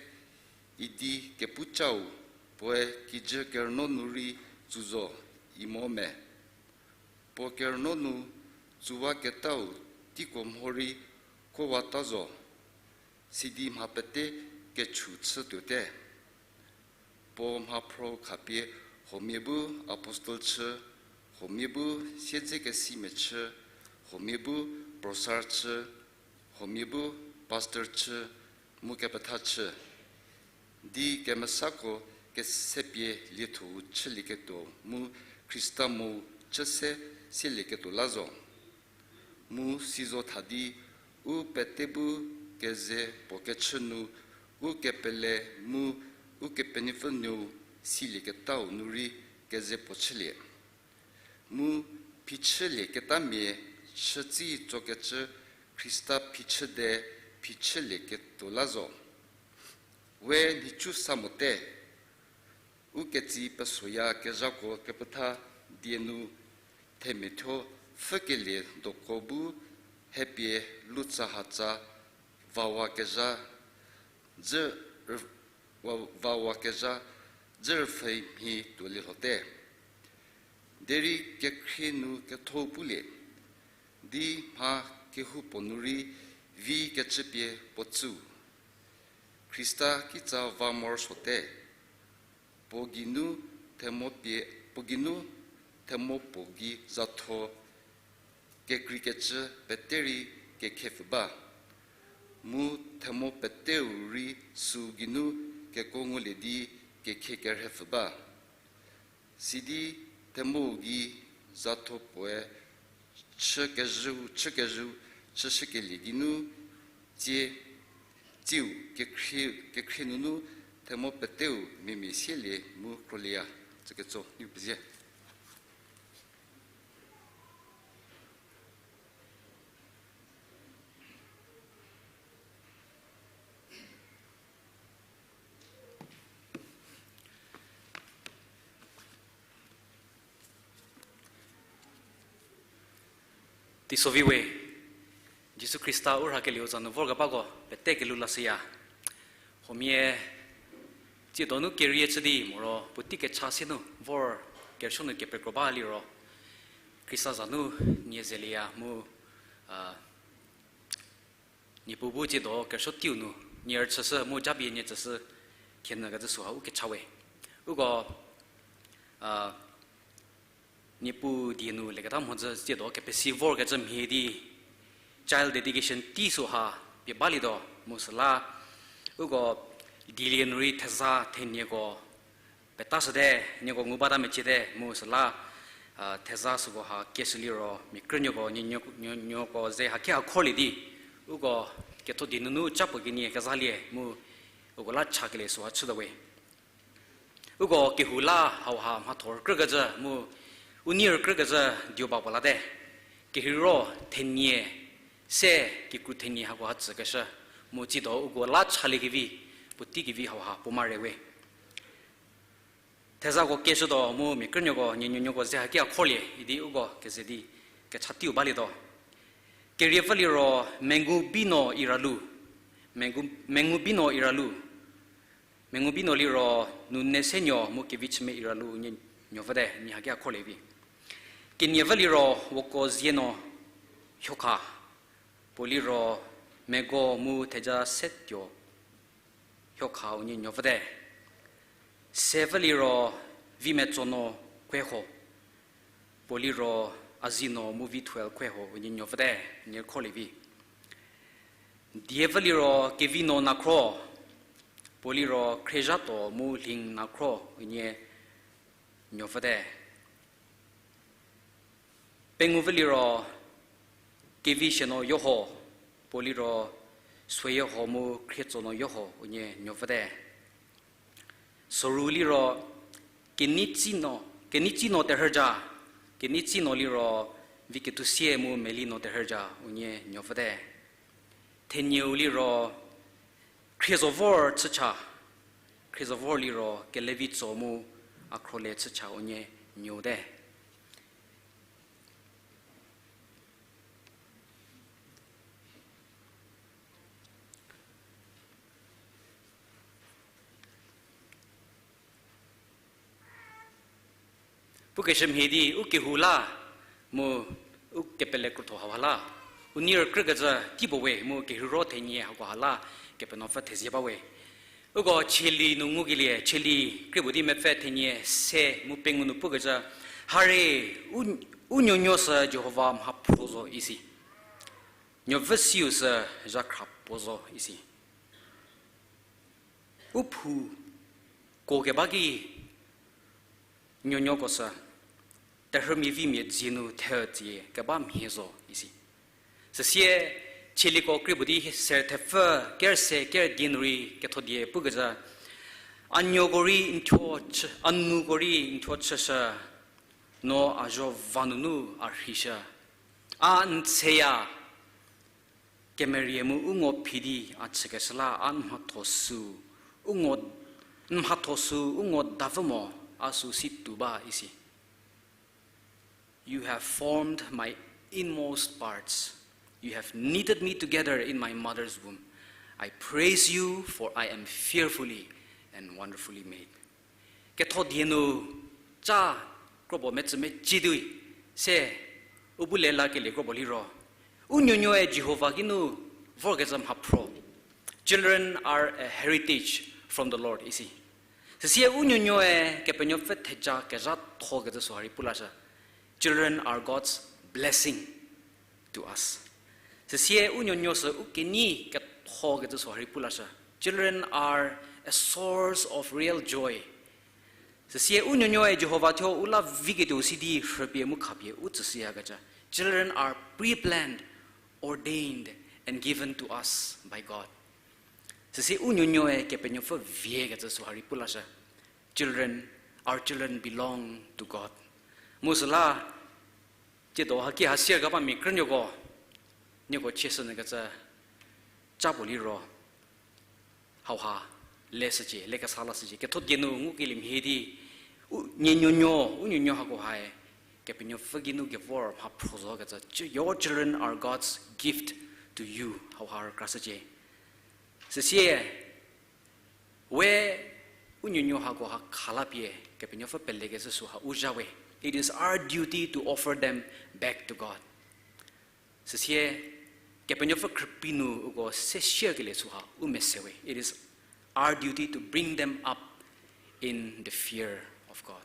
idi kepucau puoe kijü kerünuo nu rei tsu zo, imo me. Puo kerünuo nu tsuwaketau teiko mho rei khowata zo, sidi mha pete kechu chütuote. Puo mhaphro khapie huomia bu apostle chü, huomia bu siedzekesimia chü, huomia bu professor chü, huomia bu pastor chü, mu kepetha chü. Di kemesako kesepie lietho-u chülieketuo mu Khrista mou chü se sielieketuo la zo. Mu sizo tha di u pete bu keze puo kechü nu, ukepele mu Ukepenuopfü nuou silieketau nu rei keze puo chülie. Mu phichülieketamia chütsi tsokecü Khrista phichüde phichülieketuo la zo. We nhicu sa mote, u ketsi pesoyakezhako kepetha die nu themiathuo pfhükelie doko bu hiepie lutsahatsa vawakezha, dzü, va, vawakezha dzü rüpfhü mhie tuolielhote. Derei kekhrie nu ketho pulie, di mha kehoupuo nu rei vi kecüpie puo tsüu. Khrista kitsa va morosuote. Puo geinu themo pie, puo geinu themo puo gei zatho kekreikecü pete rei kekhepfü ba. Mu themo peteu rei süu geinu kekuo ngulie di kekhie kerhepfü ba. Sidi themou gei zatho puoe chükezhüu, chükezhüu, chüshükelie geinu tsie, tsiu kekhrie, kekhrie nunu themo peteu mia mia sielie mu krolieya. Tsüketso, niu pezie. Teisovi we, Jisu Khrista u rhakelieu za nu vorkebako pete kelhou lashüya. Huomia, tsiedo nu kerie chü di moro puotei kecha sie nu vor kerüsuo nu kepekro ba liro, Khrista za nu nie zelieya mu, a, Niepuu bu tsiedo kerüsuo teiu nu nie rüchüshü mu japie nie tsüshü khenyü kecü süha u kecha we. Uko, a, Niepuu die nu leketa mhodzü tsiedo kepesi vorkecü mhie di child dedication tei süha pie balietuo mu süla uko dielie nu rei theza thenieko petashüte, nieko ngu bata meciete mu süla, a, theza süko ha kieshü liro mia krünuoko, nuo, nuo, nuoko ze haki ha kholie di uko ketho die nunu ca puo kenie kezalie mu uko la chakelie süha chütuo we. Uko kehou la hauha mhatho rükrükecü mu u nei rükrükecü dieu ba puo late. Kerheiro thenie se kikru thenie hako ha tsükeshü mu tsiedo uko la chaliekevi, puotei kevi hauha puo mare we. Thezako kieshütuo mu mia krünuoko, nuo, nuo, nuoko ze haki ha kholie idi uko keze di kecha teiu balietuo. Keriepfü liro mengu bino iralu, mengu, mengu bino iralu, mengu bino liro nune senuo mu kevichümia iralu nie nuopfüte, nie haki ha kholie vi. Keniepfü liro woko zieno hiokha, puo liro meko mu theja setuo hiokha unie nuopfüte. Sepfü liro vi metso no khueho, puo liro a zi no mu vi thuel khueho unie nuopfüte, nie kholie vi. Diepfü liro kevi no nakhro, puo liro khriezhatuo mu lhing nakhro unie nuopfüte. Pengupfü liro kevi sie no yoho, puo liro suoyoho mu khrietso no yoho unie nuopfüte. Soru liro kenei tsi no, kenei tsi no terhüja, kenei tsi no liro vi ketusie mu meli no terhüja unie nuopfüte. Thenieu liro khriezovor chücha, khriezovor liro kelevitso mu a khrolie chücha unie nuote. Pukeshü mhie di u kehou la mu u kepele krotho hauha la u nei rükrükecü tei puo we mu kerheiro thenie hako ha la Kepenuopfü thezie ba we. Uko Chieli nu ngukelie, Chieli krie puo di mepfü thenie se mu pengou nu pukecü, hare, u, u nuonuo sü Jihova mhaphro zo isi. Nuopfü siu sü zhakhra puo zo isi. U phou kuo keba ki nuonuoko sü terhümia vimia dzie nu thetsü keba mhie zo isi. Süsie Chieliko krie puo di ser thepfü ker se ker die nu rei ketho die pukecü, a nuoko rei n thuo chü, a nuoko rei n thuo chüshü, no a zho va nunu a rheishü. A n tseya, kemerie mu u ngo phi di a chükeshü la a n mhatho sü, u ngo, n mhatho sü u ngo davü mo, a sü si tuo ba isi. You have formed my inmost parts. You have knitted me together in my mother's womb. I praise you, for I am fearfully and wonderfully made. Ketho die nu ca krobo metsü mecie di se u bu lelakelie krobo liro, u nuonuoe Jihova kinu vorkecü mhaphro. Children are a heritage from the Lord, isi. Süsie u nuonuoe Kepenuopfü theja kezhathokecü süha rei pu lashü. Children are God's blessing to us. Süsie u nuonuo sü u kenei kethokecü süha rei pu lashü. Children are a source of real joy. Süsie u nuonuoe Jihova thuo u la viketuo si di rhüpie mu khapie u tsüshüyakecü. Children are pre-planned, ordained, and given to us by God. Süsie u nuonuoe Kepenuopfü viekecü süha rei pu lashü. Children, our children belong to God. Mu süla, tsiedo haki ha sier keba mia krünuoko, nieko chieshünyükecü ca puo liro, hauha leshücie, lekesa lashücie. Ketho die nu ngukelie mhie di, u, nie nuonuo, u nuonuo hako hae Kepenuopfü geinu kevor mhaphro zokecü. Your children are God's gift to you. Hauha rükrashücie. Süsie, we u nuonuo hako ha khalapie Kepenuopfü pelekecü süha u zha we. It is our duty to offer them back to God. Süsie, Kepenuopfü khrüpie nu uko se sierkelie süha u mese we. It is our duty to bring them up in the fear of God.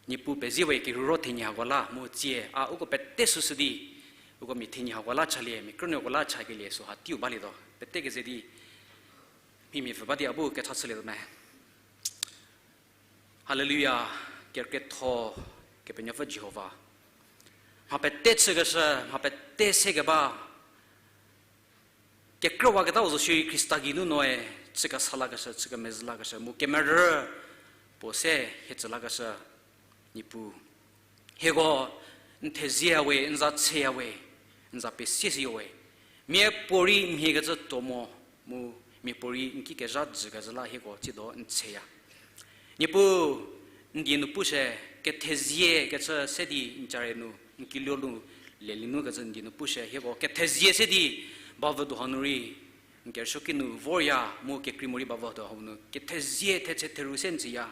Niepuu pezie we kerheiro thenyi hako la mu tsie a uko pete süsü di, uko mia thenyi hako la chalie, mia krünuoko la chakelie süha teiu balietuo. Pete keze di, mhimia pfü ba di a bu kecha chülietuo me. Hallelujah, kerükrietho Kepenuopfü Jihova. Mha pete chükeshü, mha pete sekeba, kekrüwaketau zo shierei Khrista geinu noe, chü kesa lakeshü, chü kemezhü lakeshü, mu kemerü puo se hie tsü lakeshü, Niepuu. Hieko n thezie we, n za tseya we, n za pesie siyo we. Miapuorei mhiekecü tuo mo, mu miapuorei n ki kezha jükezhü la hieko tsiedo n tseya. Niepuu, n die nu pushü, kethezie kecü se di n care nu, n kiluo nu, lelie nu kecü n die nu pushü, hieko kethezie se di, bavü duha nu rei, n kerüsuo ki nu vorya, mu kekrei morei bavü duha nu, kethezie thetse theru se n tsüya.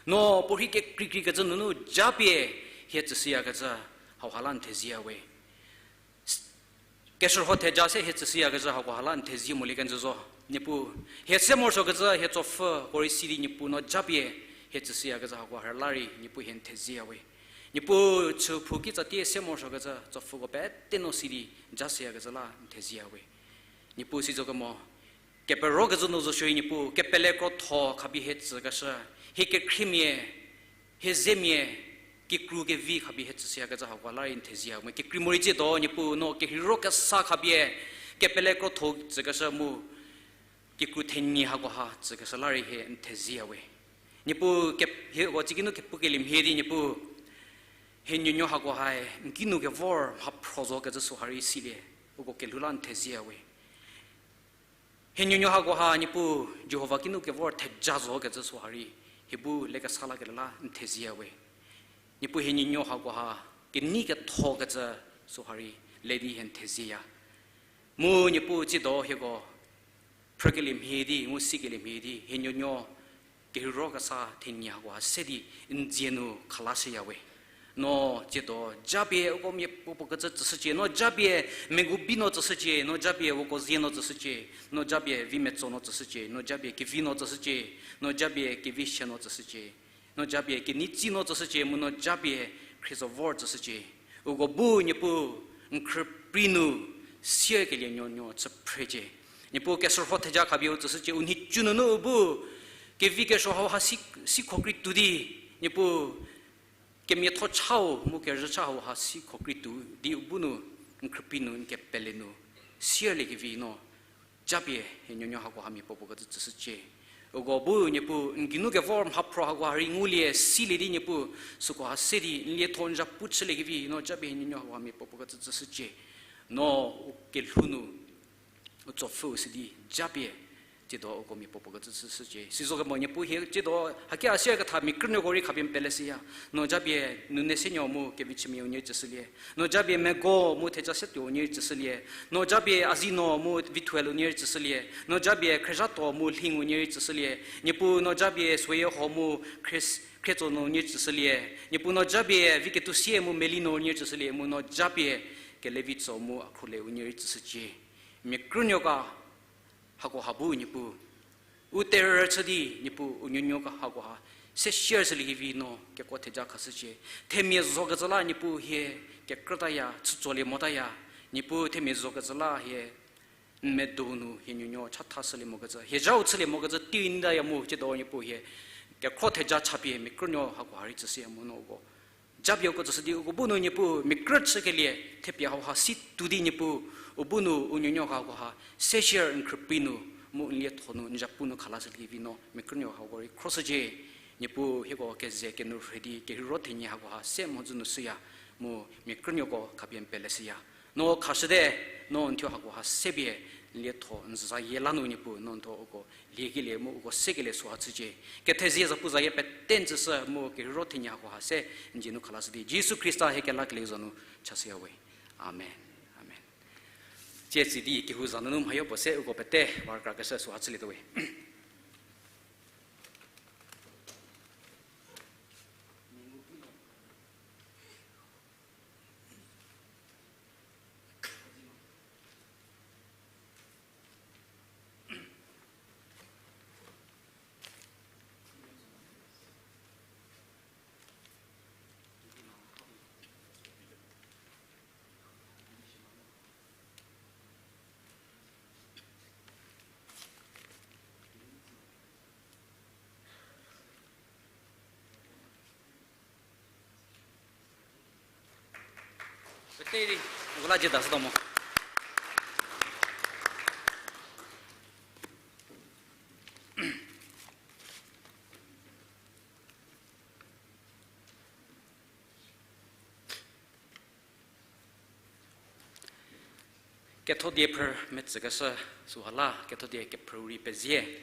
No puorhi kekreikrei kecü nunu japie, hie tsüshüyakecü, hauha la n thezieya we. Keshürho theja se hie tsüshüyakecü hako ha la n thezie molie kenjü zo. Niepuu, hie se morosuokecü hie tsopfhüko rei si di Niepuu no japie hie tsüshüyakecü hako ha la rei Niepuu hie n thezieya we. Niepuu chüphou kitsatie se morosuokecü tsopfhüko pete no si di ja shüyakecü la n thezieya we. Niepuu sizo kemo, keperokecü nu zo shierei Niepuu, kepele krotho khapie hie tsükeshü, hie kekhriemia, hie zemia, kikru kevi khapie hie tsüshüyakecü hako la rei n thezieya we. Kekrei morei tsiedo Niepuu no kerheiro kesa khapie, kepele krotho tsükeshü mu, kikru thenyi hako ha tsükeshü la rei hie n thezieya we. Niepuu ke-, hieko tsiki nu kepukelie mhie di Niepuu, hie nuonuo hako hae n ki nu kevor mhaphro zokecü süha rei silie, uko kelhou la n thezieya we. Hie nuonuo hako ha Niepuu Jihova ki nu kevor theja zokecü süha rei, hie bu lekesa lakelie la n thezieya we. Niepuu hie nuonuo hako ha kenei kethokecü süha rei le di hie n thezieya. Mu Niepuu tsiedo hieko phrükelie mhie di, mu sikelie mhie di, hie nuonuo kerheiro kesa thenyi hako ha se di n dzie nu khalashüya we. No tsiedo japie uko mia puopuo kecü tsüshücie, no japie mengu bi no tsüshücie, no japie uko zie no tsüshücie, no japie vi metso no tsüshücie, no japie kevi no tsüshücie, no japie kevi shie no tsüshücie, no japie kenei tsi no tsüshücie, mu no japie khrizo vor tsüshücie. Uko bu Niepuu n khrüprei nu sierkelie nuonuo chü phrecie. Niepuu keshürho theja khapie u tsüshücie, u nhicu nunu u bu kevi kesuo hau ha si, si khokrei tuo di, Niepuu kemiatho chau mu kerücha hau ha si khokrei tuo di u bu nu n khrüprei nu n kepele nu sierlie kevi no japie hie nuonuo hako ha mia puopuo kecü tsüshücie. Uko bu Niepuu n geinu kevor mhaphro hakoha rei ngulie silie di Niepuu, süko ha se di n lietho n zhapu chüliekevi no japie hie nuonuo hakoha mia puopuo kecü tsüshücie. No u kelhou nu u tsopfhüu si di japie, tsiedo uko mia puopuo kecü tsüshücie. Sizokemo Niepuu hie tsiedo haki a sier ketha mia krünuoko rei khapie n peleshüya. No japie Nune Senuo mu Kevichümia unie rei tsüshülie. No japie Mego mu Theja Setuo unie rei tsüshülie. No japie Azino mu Vithuel unie rei tsüshülie. No japie Khrezhato mu Lhing unie rei tsüshülie. Niepuu no japie Suoyeho mu Khrietso nu unie rei tsüshülie. Niepuu no japie Viketusie mu Melino unie rei tsüshülie. Mu no japie Kelevitso mu Akhrole unie rei tsüshücie. Mia krünuoko hakoha bu Niepuu u terhü chü di Niepuu u nuonuoko hakoha se share shüliekevi no kekuo theja khashücie. Themia zokecü la Niepuu hie kekrütaya, chütsolie motaya. Niepuu themia zokecü la hie n medo nu hie nuonuo chatha shülie mokecü, hie zhau chülie mokecü tei n taya mu tsiedo Niepuu hie kekhro theja chapie mia krünuo hakoha rei tsüshüya mu no uko japie uko tsüshü di uko bu nu Niepuu mia krü chükelie thepie hauha si tuo di Niepuu u bu nu u nuonuo hakoha se share n khrüpei nu mu n lietho nu n zhapu nu khalashüliekevi no mia krünuo hako rei khroshücie. Niepuu hieko keze kenu rhei di kerheiro thenie hakoha se mhodzü nu shüya mu mia krünuoko khapie n peleshüya. No khashüte, no n thuo hakoha se pie n lietho n zayie la nu Niepuu no n thuo uko liekelie mu uko sekelie süha chücie. Kethezie zapu zayie pete n tsüshü mu kerheiro thenie hakoha se n dzie nu khalashü di Jisu Khrista hie kelakelie za nu chashüya we. Amen. Amen. Tsie tsidi kehou za nunu mhayo puo se uko pete var krakeshü süha chülietuo we. Pete rei, uko la jie da shütuo mo. Kethodie phrü metsükeshü süha la, kethodie kephrü rei pezie.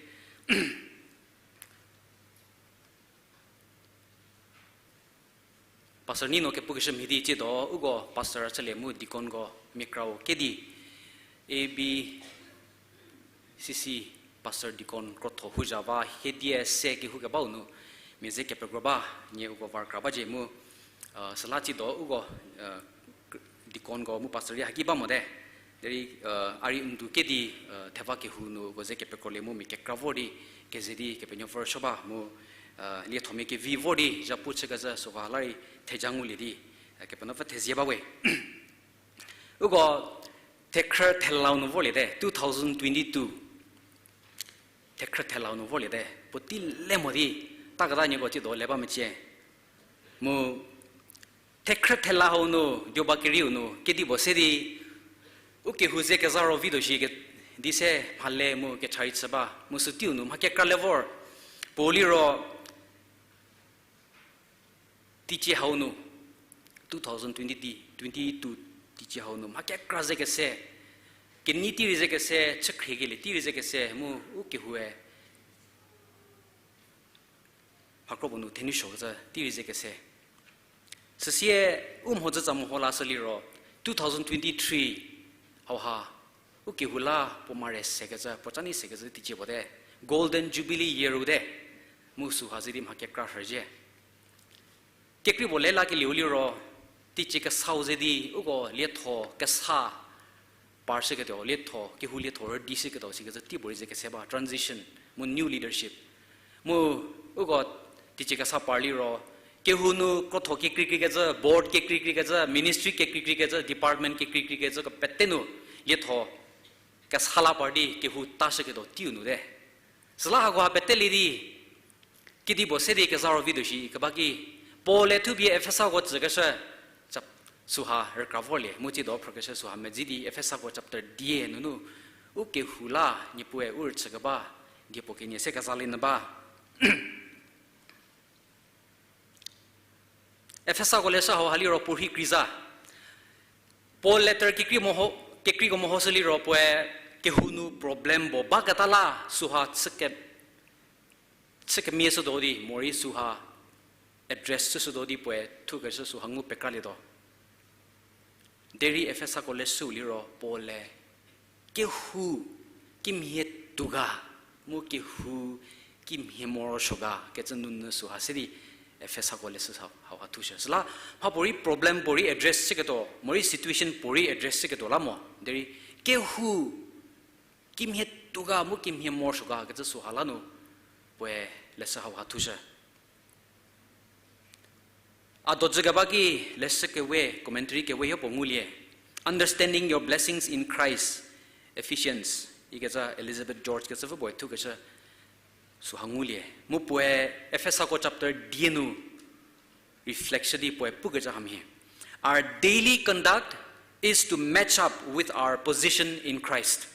Pastor Nino kepukeshü mhie di tsiedo uko pastor chülie mu deaconko mia krau kedi A B C C pastor deacon krotho houzha va hiedie se kehoukebau nu mia ze kepekro ba, nie uko var kra bacie mu, süla tsiedo uko deaconko mu pastor rei haki ba mote. Derei a rei ndu kedi theva kehou nu uko ze kepekrolie mu mia kekra vor di keze di Kepenuopfü rüsuo ba mu liethomia kevi vor di zhapu chükezhü süha la rei theja ngulie di Kepenuopfü thezie ba we. Uko thekhrü thelau nu vorliete, two thousand twenty-two. Thekhrü thelau nu vorliete, puotei le mo di, taketa nieko tsiedo le ba mecie. Mu, thekhrü thela hau nu, dioba kerieu nu, kedipuo se di, u kehou ze keza ro vituo shi ke, di se mhale mu kecha rei chü ba, mu süteiu nu mha kekra le vor, puo liro, teicie hau nu, two thousand twenty, twenty-two teicie hau nu mha kekra ze kese, kenei tei rei ze kese, chükhriekelie tei rei ze kese, mu u kehoue mhakro puo nu thenusuokecü tei rei ze kese. Süsie u mhodzütsa meho lashü liro, two thousand twenty-three hauha, u kehou la puo mare sekecü, puo ca nei sekecü teicie puo te, Golden Jubilee year-u te, mu süha ze di mha kekra rhüzhie. Kekrei puo le lakelieu liro, teicie kesau ze di, uko lietho kesa par shüketuo, lietho, kehou lietho rüdi shüketuo, sikecü tei puo rei ze kese ba, transition, mu new leadership. Mu, uko, teicie kesa par liro, kehou nu krotho kekreikreikecü, board kekreikreikecü, ministry kekreikreikecü, department kekreikreikecü, ko pete nu, lietho, kesa la par di, kehou ta shüketuo teiu nu te. Süla hakoha pete lie di, kedipuo se di keza ro vituo shi keba ki, Paul-e thupie Efesako tsükeshü, chap-, süha rükra vorlie, mu tsiedo phrükeshü süha medzi di Efesako chapter die nunu, u kehou la, Niepuue u rüchükeba, Die puo kenie se kezali nyü ba. Efesako leshü hauha liro puorhi kreiza. Paul letter kekrei meho, kekreiko mehoshü liro puoe kehou nu problem puo baketa la süha chü ke, chü kemia shütuo di, morei süha address chüshütuo di puoe thukeshü süha ngu pekralietuo. Derei Efesako leshüu liro Paul-e kehou kimhie tuo ga, mu kehou kimhie morosuo ga kecü nunyü süha se di Efesako leshü hauha thushü. Süla mhapuorei problem puorei address chüketuo, morei situation puorei address chüketuo la mo. Derei kehou kimhie tuo ga mu kimhie morosuo ga kecü süha la nu puoe leshü hauha thushü. A dojü keba ki leshü kewe, commentary kewe hie puo ngulie. Understanding Your Blessings in Christ, Ephesians, ikecü Elizabeth George kecüpfü puoe thukeshü süha ngulie. Mu puoe Efesako chapter die nu reflect chü di puoe pukecü hamhie, Our daily conduct is to match up with our position in Christ,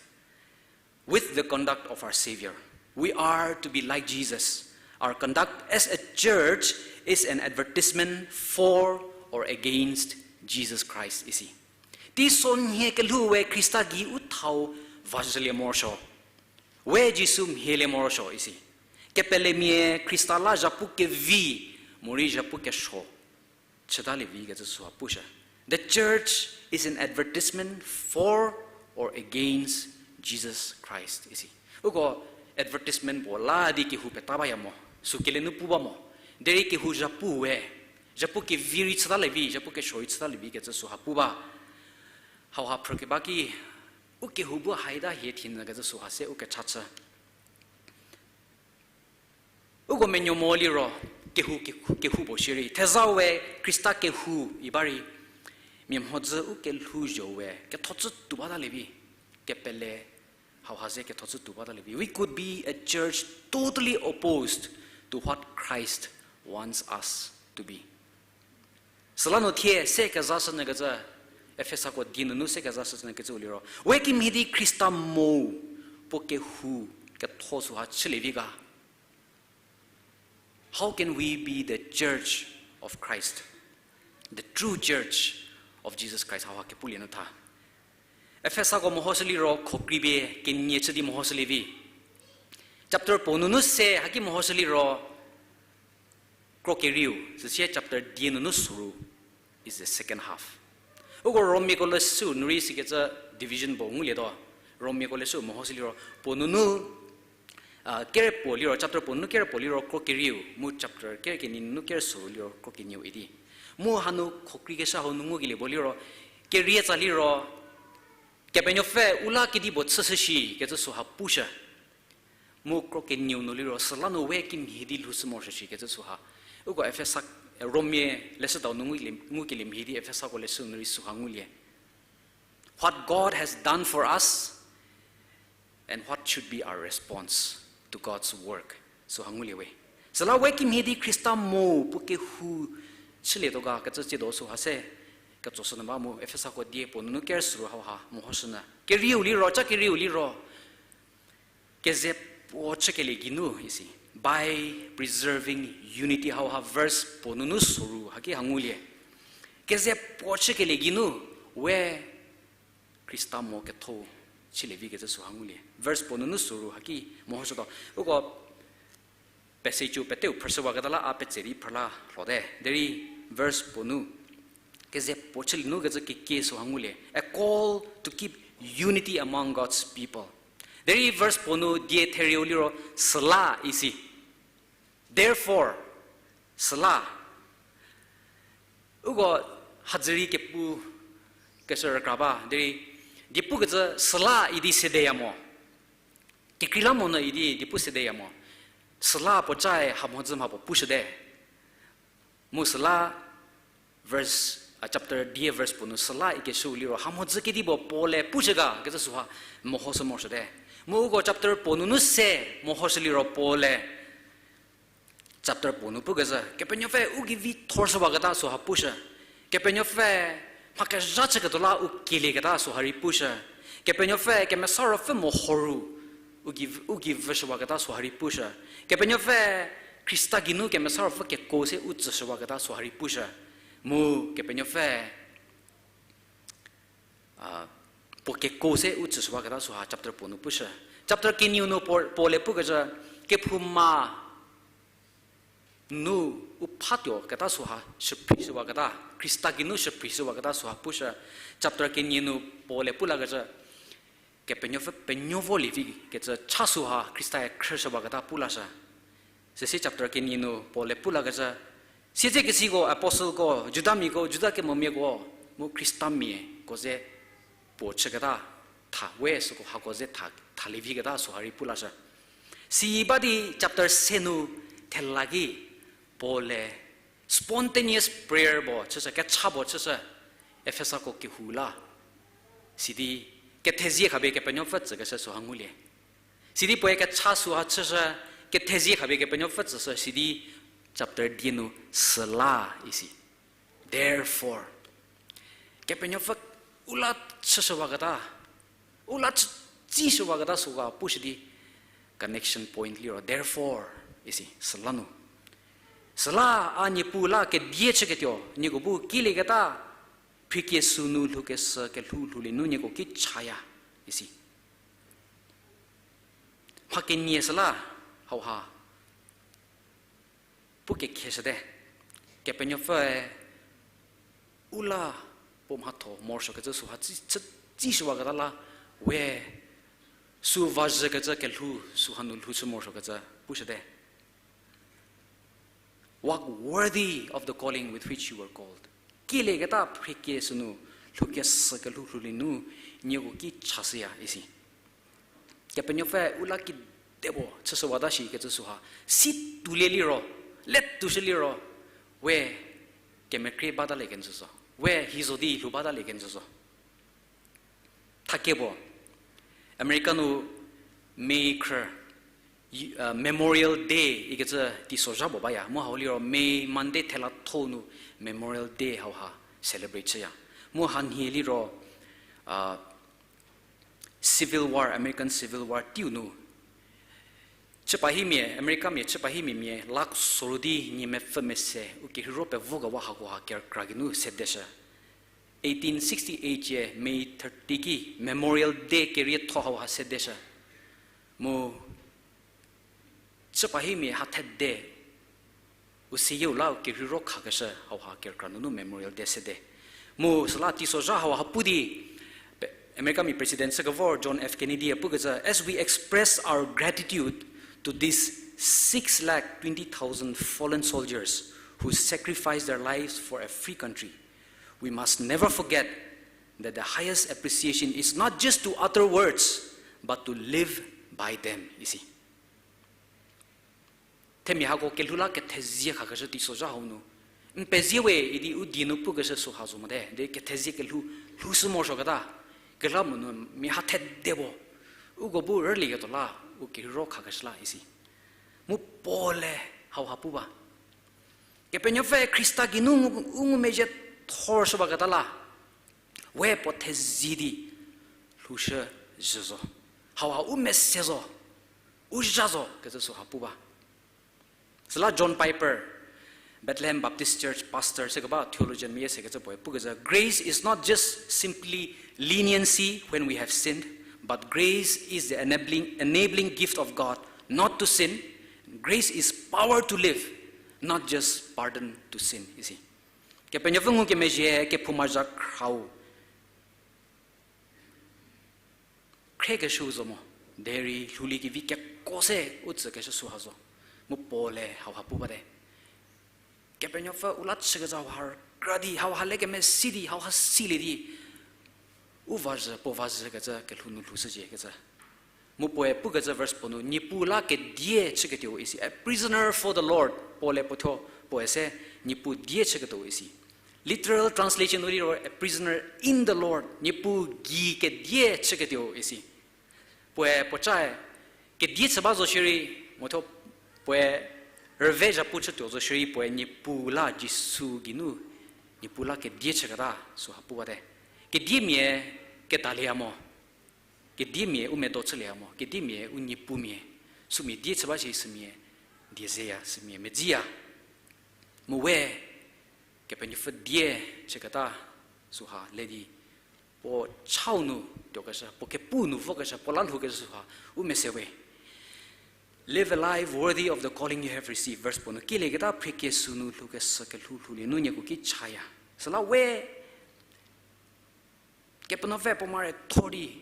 with the conduct of our Savior. We are to be like Jesus. Our conduct as a church is an advertisement for or against Jesus Christ, isi. Teisonhie kelhou we Khrista gei u thau vazhülie morosuo. We Jisu mhielie morosuo isi. Kepelemia Khrista la zhapu kevi, morei zhapu kesuo chütalie vi kecü süha pushü. The church is an advertisement for or against Jesus Christ isi. Uko advertisement puo la di kehou peta baya mo, sü kele nu pu ba mo. Derei kehou zhapu we, zhapu kevi rei chütalie vi, zhapu kesuo rei chütalie vi kecü süha pu ba. Hauha phrükeba ki, u kehou bu haita hie thinyü kecü süha se u kecha chü. Uko menuo mo liro, kehou, kehou, kehou puo shierei theza we Khrista kehou i ba rei, mia mhodzü u kelhou zho we ketho chü tuo batalie vi, kepele hauha ze ketho chü tuo batalie vi. We could be a church totally opposed to what Christ wants us to be. Süla nu thie se kezashünyü kecü, Efesako die nunu se kezashünyü kecüu liro, we kimhie di Khrista mo puo kehou ketho süha chülie vi ga. How can we be the church of Christ, the true church of Jesus Christ? Hauha kepulie nyü tha. Efesako mehoshü liro khokrei pie kenie chü di mehoshülie vi. Chapter puo nunu se haki mehoshü liro kro kerieu, süsie chapter die nunu soru is the second half. Uko Romiako leshü nu rei sikecü division puo ngulietuo. Romiako leshü mehoshü liro puo nunu, a, kere puo liro, chapter puo nunu kere puo liro kro kerieu, mu chapter kere kenie nunu kere soru liro kro kenieu idi. Mu hanu khokrei keshü hau nu ngukelie puo liro, kerie tsa liro, Kepenuopfü u la kedipuo chüshü shi kecü süha pushü. Mu kro kenieu nu liro süla nu we kimhie di lhoushü morosuo shi kecü süha. Uko Efesa, Romia leshüdau nu ngulie, ngukelie mhie di Efesako leshü nu rei süha ngulie. What God has done for us and what should be our response to God's work. Süha ngulie we. Süla we kimhie di Khrista mo puo kehou chülietuo ga kecü tsiedo süha se ketsoshünyü ba mu Efesako die puo nunu kere soru hauha mehoshünyü. Kerieu liro, ca kerieu liro. Keze puo chükelie geinu isi. By preserving unity hauha verse puo nunu soru haki ha ngulie. Keze puo chükelie geinu we Khrista mo ketho chülie vi kecü süha ngulie. Verse puo nunu soru haki mehoshütuo. Uko passageu peteu phrüshüwaketa la a petse di phrüla lhote. Derei verse puo nu keze puo chülie nu kecü kekie süha ngulie. A call to keep unity among God's people. Derei verse puo nu die therieu liro süla isi. Therefore, süla. Uko hadzürei kepu keshü rükra ba, derei die pukecü süla idi sedeya mo. Kekreilamonyü idi die pu sedeya mo. Süla puo cae hamhodzü mha puo pushüte. Mu süla verse, a, chapter die verse puo nu süla ikeshüu liro hamhodzü kedipuo Paul-e pushü ga kecü süha mehoshü morosuote. Mu uko chapter puo nunu se mehoshü liro Paul-e chapter puo nu pukecü, Kepenuopfü u kevi thorshüwaketa süha pushü. Kepenuopfü mha kezha chüketuo la u kielieketa süha rei pushü. Kepenuopfü Kemesa Ruopfü meho ru u gei, u gei vüshüwaketa süha rei pushü. Kepenuopfü Khrista geinu Kemesa Ruopfü keko se u tsüshüwaketa süha rei pushü. Mu Kepenuopfü, a, puo keko se u tsüshüwaketa süha chapter puo nu pushü. Chapter kenieu nu Paul, Paul-e pukecü, kephouma nu u phatuo keta süha shüphrishüwaketa, Khrista geinu shüphrishüwaketa süha pushü. Chapter kenie nu Paul-e pu lakecü, Kepenuopfü penuo volie vi kecü cha süha Khrista-e khrüshüwaketa pu lashü. Süsie chapter kenie nu Paul-e pu lakecü, siedzekesiko, apostleko, Judamiako, Juda kemomiako, mu Khristamia ko ze puo chüketa tha, we süko hako ze tha, thalie viketa süha rei pu lashü. Si ba di chapter se nu thela ki Paul-e spontaneous prayer puo chüshü, kecha puo chüshü, Efesako kehou la. Sidi kethezie khapie Kepenuopfü tsükeshü süha ngulie. Sidi puoe kecha süha chüshü, kethezie khapie Kepenuopfü tsüshü, sidi chapter die nu süla isi. Therefore, Kepenuopfü u la chüshüwaketa, u la chü, tsishüwaketa süha pushü di connection point liro, therefore, isi, süla nu. Süla a Niepuu la kedie chüketuo, nieko bu kilieketa, phrikie sünu lhoukeshü kelhou lhoulie nu nieko ki chaya, isi. Mha kenie süla, hauha pu kekheshüte. Kepenuopfüe u la puo mhatho morosuokecü süha tsü, tsü, tsishüwaketa la, we sü vazhükecü kelhou süha nu lhoushü morosuokecü pushüte. Walk worthy of the calling with which you were called. Kilieketa phrikie sünu lhoukeshü kelhou lhoulie nu nieko ki chashüya isi. Kepenuopfü u la kedipuo chüshüwata shikecü süha, si toulie liro, le toushü liro, we kemekrie batalie kenjü zo, we hi zo di lhou batalie kenjü zo. Thakie puo, America nu May khrü, Memorial Day ikecü teisozha puo baya. Mu hau liro May Monday thela tho nu Memorial Day hauha celebrate chüya. Mu hanhie liro, a, Civil War, American Civil War teiu nu chüpahimia, Americamia chüpahimia mia lakh soru di nie mepfü mese u kerheiro pevokewa hakoha kerükra geinu sedeshü. Eighteen sixty-eight cie May thirty ki Memorial Day kerietho hauha sedeshü. Mu chüpahimia ha thede u seyieu la u kerheiro khakeshü hauha kerükra nunu Memorial Day sede. Mu süla teisozha hauha pu di, Americamia President chükevor John F Kennedy-e pukecü, as we express our gratitude to these six lakh twenty thousand fallen soldiers who sacrificed their lives for a free country, we must never forget that the highest appreciation is not just to utter words, but to live by them, isi. Themia hako kelhou la kethezie khakeshü teisozha hau nu, n pezie we idi u die nu pukeshü süha zo mote, de kethezie kelhou, lhoushü morosuoketa, kekreilamonyü mia ha thede puo, uko bu rülieketuo la, u kerheiro khakeshü la isi. Mu Paul-e hauha pu ba. Kepenuopfü Khrista geinu u ngumezhie thorshüwaketa la, we puo thezie di lhoushü zhü zo. Hauha u mese zo, u zha zo kecü süha pu ba. Süla John Piper, Bethlehem Baptist Church pastor se keba theologian mia sekecü puoe pukecü, grace is not just simply leniency when we have sinned, but grace is the enabling, enabling gift of God not to sin. Grace is power to live, not just pardon to sin, isi. Kepenuopfü ngukemezhie kephouma zha khrau khriekeshüu zo mo, derei lhoulie kevi keko se u tsükeshü süha zo. Mu Paul-e hauha pu bate. Kepenuopfü u la chükezha hauha rükra di, hauha le kemesi di, hauha silie di, u vazhü, puo vazhükecü kelhou nu lhoushücie kecü. Mu puoe pukecü verse puo nu, Niepuu la kedie chüketuo isi. A prisoner for the Lord. Paul-e puothuo, puoe se, Niepuu die chüketuo isi. Literal translation nu liro, a prisoner in the Lord. Niepuu gei kedie chüketuo isi. Puoe puocae, kedie chü ba zo shierei, motho puoe rüve zhapu chütuo zo shierei, puoe Niepuu la Jisu geinu, Niepuu la kedie chüketa süha pu bate. Kediemia kedalieya mo. Kediemia u medo chülieya mo, kediemia u niepumia, sümia die chü ba shi sümia die zeya, sümia medziya. Mu we, Kepenuopfü die chüketa süha le di, puo chau nu tuokeshü, puo kepu nu vokeshü, puo la lhoukeshü süha u mese we. Live a life worthy of the calling you have received. Verse puo nu kilieketa phriekesü nu lhoukeshü kelhou lhoulie nu nieko ki chaya. Süla we, Kepenuopfü puo mare tho di,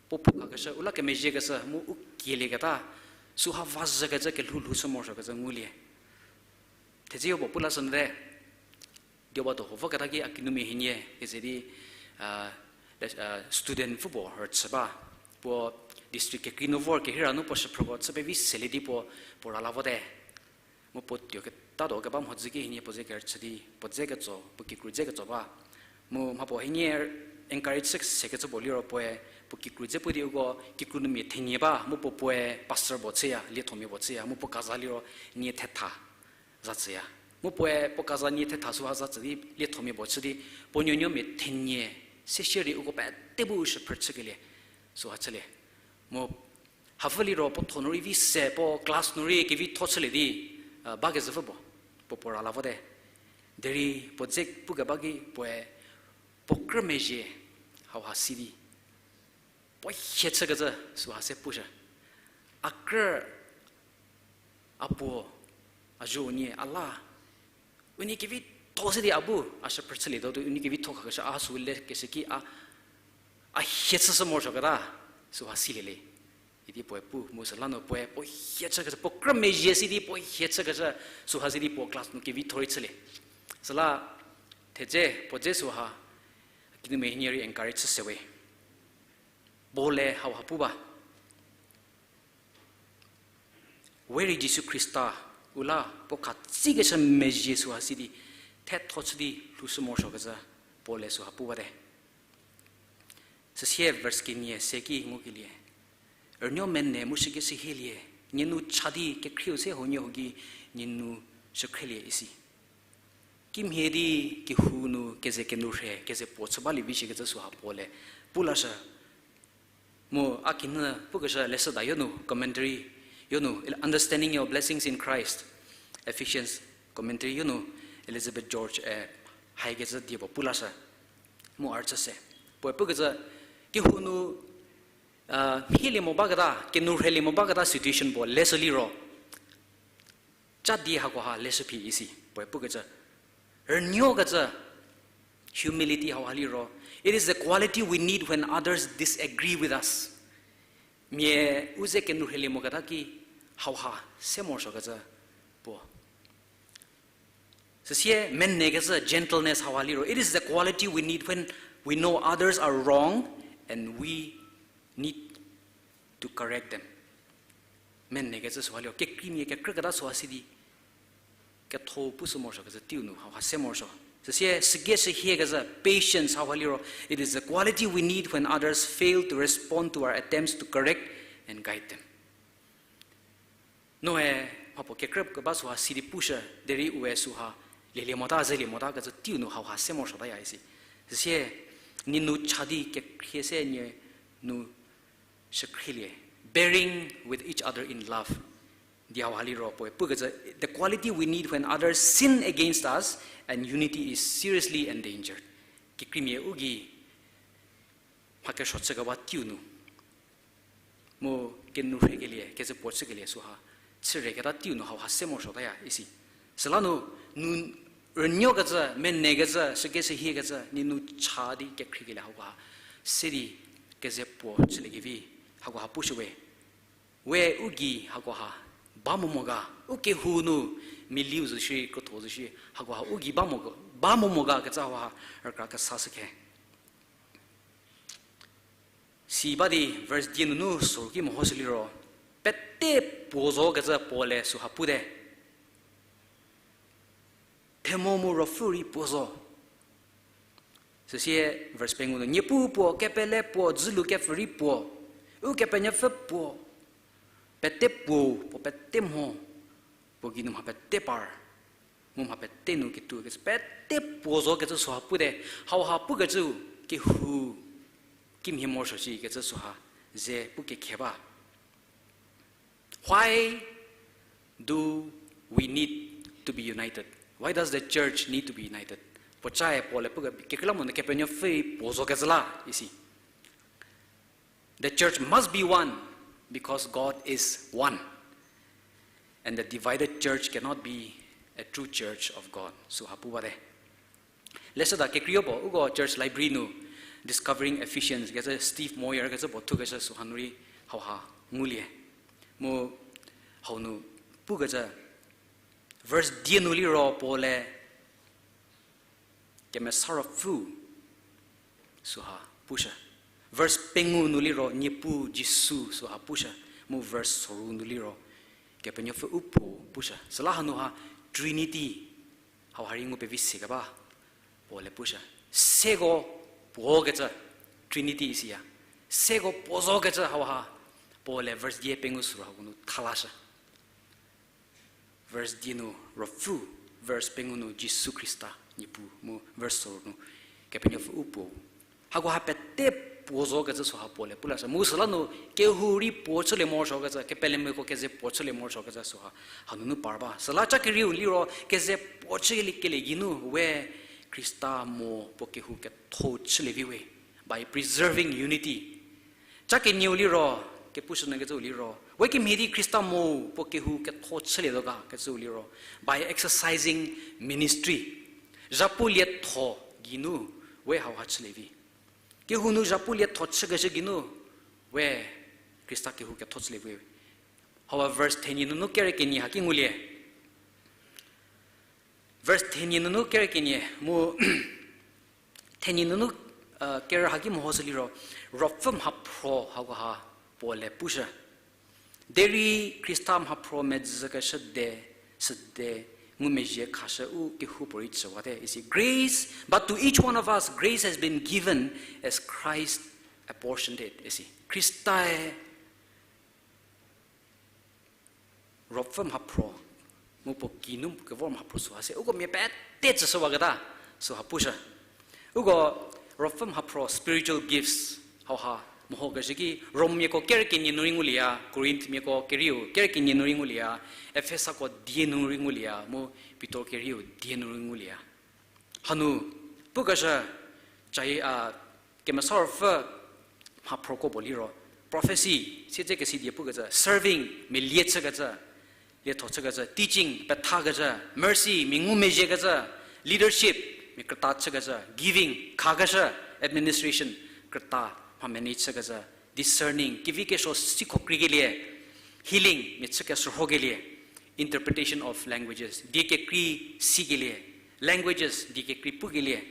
puo phoukhakeshü, u la kemezhiekeshü, mu u kielieketa, süha vazhükecü kelhou lhoushü morosuokecü ngulie. Thedze yopuo pu lashü nyü te, dioba do ho voketa ki a kinumia hienie keze di, student pfü puo rüchü ba. Puo district kekrei nu vor kehira nu puo shüphrüko chü pevi selie di puo, puo ra la vote. Mu puo tuoketa do keba mhodzü ki hienie puo ze kerüchü di, puo dze ketso, puo kikru dze ketso ba. Mu mha puo hienie encourage chü sekecü puo liro puoe, puo kikru dze pu di uko kikru nu mia thenie ba, mu puo puoe pastor puo chüya, liethomia puo chüya, mu puo kaza liro nie thetha za tsüya. Mu puoe puo kaza nie thetha süha za tsü di liethomia puo chü di, puo nuonuo mia thenie, se shierei uko pete bu shüphrü chükelie, süha chülie. Mu hapfü liro puo tho nu rei vi se, puo class nu rei kevitho chülie di, bakezhü pfü puo, puo puo ra la vote. Derei puo dze pukeba ki puoe, puo krü mezhie hauha si di, puo hie chükecü süha se pushü. A krü, a puo, a zuo unie, a la, unie kevitho se di a bu, a shüphrü chülietuo di unie kevitho khakeshü a sü lekeshü ki a, a hie chüshü morosuoketa, süha silie le. Idi puoe pu mu süla nu puoe puo hie chükecü, puo krü mezhie si di puo hie chükecü, süha si di puo class nu kevitho rei chülie. Süla thedze puo dze süha, kinumia hienie rei encourage chü se we. Paul-e hauha pu ba. We rei Jisu Khrista u la puo khatsikeshü mezhie süha si di, thetho chü di lhoushü morosuokecü, Paul-e süha pu bate. Süsie verse kenie se ki ngukelie, rünuo mene mu shükeshü hielie, nie nu cha di kekhrieu se huoniehuo gei nie nu shükhrelie isi. Kimhie di kehou nu keze kenou rhe, keze puo chü balie vi shikecü süha Paul-e pu lashü. Mu a kinü pukeshü leshüda yo nu, commentary yo nu, Understanding Your Blessings in Christ, Ephesians commentary yo nu, Elizabeth George-e haikecü die puo pu lashü. Mu a rüchü se, puoe pukecü, kehou nu, mhielie mo baketa, kenou rhelie mo baketa situation puo leshü liro, cha di hakoha leshü phi isi, puoe pukecü, rünuokecü, humility hauha liro, it is the quality we need when others disagree with us. Mia u ze kenou rhelie moketa ki hauha se morosuokecü puo. Süsie menekecü, gentleness hauha liro, it is the quality we need when we know others are wrong and we need to correct them. Menekecü süha liro, kekreimia kekrüketa süha si di, ketho pushü morosuokecü teiu nu hauha se morosuo. Süsie sügeshü hiekecü, patience hauha liro, it is the quality we need when others fail to respond to our attempts to correct and guide them. Noe mhapuo kekrü keba süha si di pushü, derei ue süha lielie mota, zelie mota kecü teiu nu hauha se morosuotaya isi. Süsie, nie nu cha di kekhrie se nie nu shükhrilie, bearing with each other in love. Di hauha liro puoe pukecü, the quality we need when others sin against us and unity is seriously endangered. Kekreimia u gei mha kesuo chükewa teiu nu, mu kenou rhekelie, keze puo chükelie süha, chüreketa teiu nu hauha se morosuotaya isi. Süla nu, nu rünuokecü, menekecü, sügeshü hiekecü, nie nu cha di kekhriekelie hakoha se di keze puo chüliekevi, hakoha pushüwe. We u gei hakoha ba mo mo ga, u kehou nu, meliu zo shi, krotho zo shi, hakoha u gei ba mo, ba mo mo ga kecü hauha rükra kesashü khe. Si ba di verse die nunu soru ki mehoshü liro, pete puo zo kecü Paul-e süha pute. Themo mu ruopfü rei puo zo. Süsie verse pengou nu, Niepuu puo, kepele puo, dzülu kepfü rei puo, Ukepenuopfü puo, pete puo, puo pete mho, puo geinu mha pete par, mu mha pete nu ketuo kecü pete puo zo kecü süha pute, hauha pukecü kehou kimhie morosuo shi kecü süha ze pu kekhe ba. Why do we need to be united? Why does the church need to be united? Puo cae Paul-e pu ke, kekreilamonyü Kepenuopfü puo zo kezhü la isi. The church must be one because God is one. And the divided church cannot be a true church of God. Süha pu bate. Leshüda kekreiyo puo, uko church library nu Discovering Ephesians kecü Steve Moyer kecü puo thukeshü süha nu rei hauha ngulie. Mu hau nu pukecü, verse die nu liro Paul-e Kemesa Ruopfü süha pushü. Verse pengou nu liro Niepuu Jisu süha pushü. Mu verse soru nu liro Kepenuopfü u puo pushü. Süla hanu ha Trinity hauha rei ngu pevi se keba Paul-e pushü. Seko puo kecü, Trinity isiya. Seko puo zo kecü hauha Paul-e verse die pengou süru hako nu thalashü. Verse die nu Ruopfü, verse pengou nu Jisu Khrista Niepuu, mu verse soru nu Kepenuopfü u puo. Hako ha pete puo zo kecü süha Paul-e pulashü. Mu süla nu kehou rei puo chülie morosuo kecü, kepelemiako keze puo chülie morosuo kecü süha hanunu par ba. Süla cha kerieu liro keze puo chülie kelie geinu we Khrista mo puo kehou ketho chülie vi we. By preserving unity. Cha kenieu liro, kepushünyü kecüu liro, we kemhie di Khrista mo puo kehou ketho chülietuo ga kecüu liro, by exercising ministry. Zhapu lietho geinu we hauha chülie vi. Kehou nu zhapu lietho chükeshü geinu we Khrista kehou ketho chülie vi. Hauha verse thenie nunu kere kenie haki ngulie. Verse thenie nunu kere kenie mu thenie nunu, uh, kere haki mehoshü liro, Ruopfü mhaphro hakoha Paul-e pushü. Derei Khrista mhaphro medzükeshü de, süde, ngumezhie khashü u kehoupuorei chüwate isi. Grace, but to each one of us, grace has been given as Christ apportioned it isi. Khristae Ruopfü mhaphro, mu puo kinu kevor mhaphro süha se uko mia pete tsüshüwaketa süha pushü. Uko Ruopfü mhaphro spiritual gifts hauha mehokeshü ki Rommiako kere kenie nu rei ngulieya, Korinthmiako kerieu kere kenie nu rei ngulieya, Efesako die nu rei ngulieya, mu Pitor kerieu die nu rei ngulieya. Hanu pukeshü, chai a, Kemesa Ruopfü mhaphroko puo liro, prophecy, siedze kesi die pukecü, serving, melie chükecü, lietho chükecü, teaching, pethakecü, mercy, mia ngumezhiekecü, leadership, mia krüta chükecü, giving, khakeshü, administration, krüta, mha manage chükecü, discerning, kevi kesuo sikho kriekelie, healing, mia chü keshürhokelie, interpretation of languages, die kekrei sikelie, languages, die kekrei pukelie,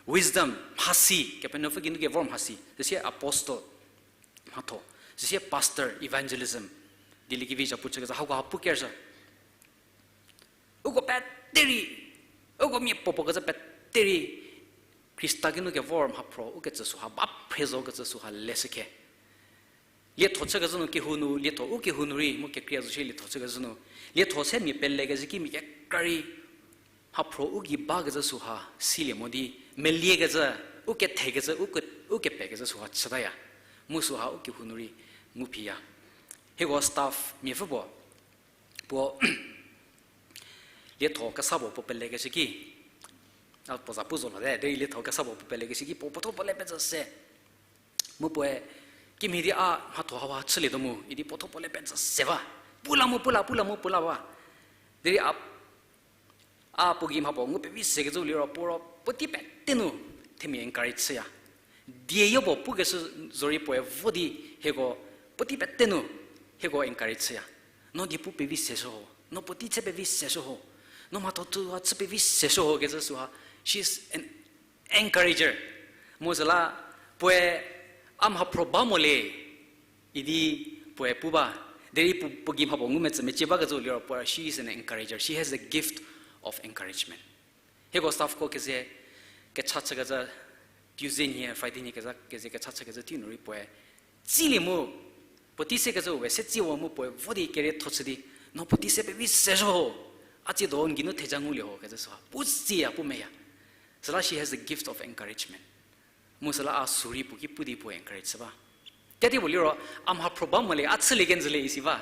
wisdom, mhasi, Kepenuopfü geinu kevor mhasi, süsie apostle, mhatho, süsie pastor, evangelism, dieliekevi zhapu chükecü, hako ha pukershü. Uko pete rei, uko mia puopuo kecü pete rei, Khrista geinu kevor mhaphro ukecü süha ba phre zo kecü süha leshükhe. Lietho chükecü nu kehou nu, lietho u kehou nu rei, mu kekreiya zo shie lietho chükecü nu. Lietho se mia pelekezhü ki mia kekra rei, mhaphro u gei bakecü süha silie mo di, meliekecü, u kethekecü, u ke-, u kepekecü süha chütaya. Mu süha u kehou nu rei nguphiya. Hieko staff miapfü puo, puo lietho kesa puo puo pelekeshü ki, a, puo za pu zo lhote, derei lietho kesa puo puo pelekeshü ki puo puotho puo le pezü se. Mu puoe, kimhie di a mhatho hawa chülietuo mu, idi puotho puo le pezü se ba. Pula mu pula, pula mu pula ba. Derei a, a puo gei mha puo ngu pevi sekecü liro, puo ro puotei pete nu, themia encourage chüya. Dieyo puo pukeshü zorei puoe vo di hieko puotei pete nu hieko encourage chüya. No die pu pevi seshü ho, no puotei chü pevi seshü ho, no mhatho tuo chü pevi seshü ho kecü süha, she is an encourager. Mu süla puoe a mhaphro ba mo le, idi puoe pu ba, derei puo, puo gei mha puo ngumetsü mecie bakecü liro puoe, she is an encourager. She has the gift of encouragement. Hieko staffko keze kecha chükecü, Tuesday nhie, Friday nhie keza keze kecha chükecü tei nu rei puoe tsilie mu, puotei sekecü we se tsiwa mu puoe vo di kerietho chü di, no puotei se pevi seshü ho, a tsiedo n geinu theja ngulie ho kecü süha pu tsiya pu meya. Süla she has the gift of encouragement. Mu süla a sürei puo ki pu di puo encourage chü ba. Teti puo liro, a mhaphro ba mo le, a chülie kenjü le isi ba.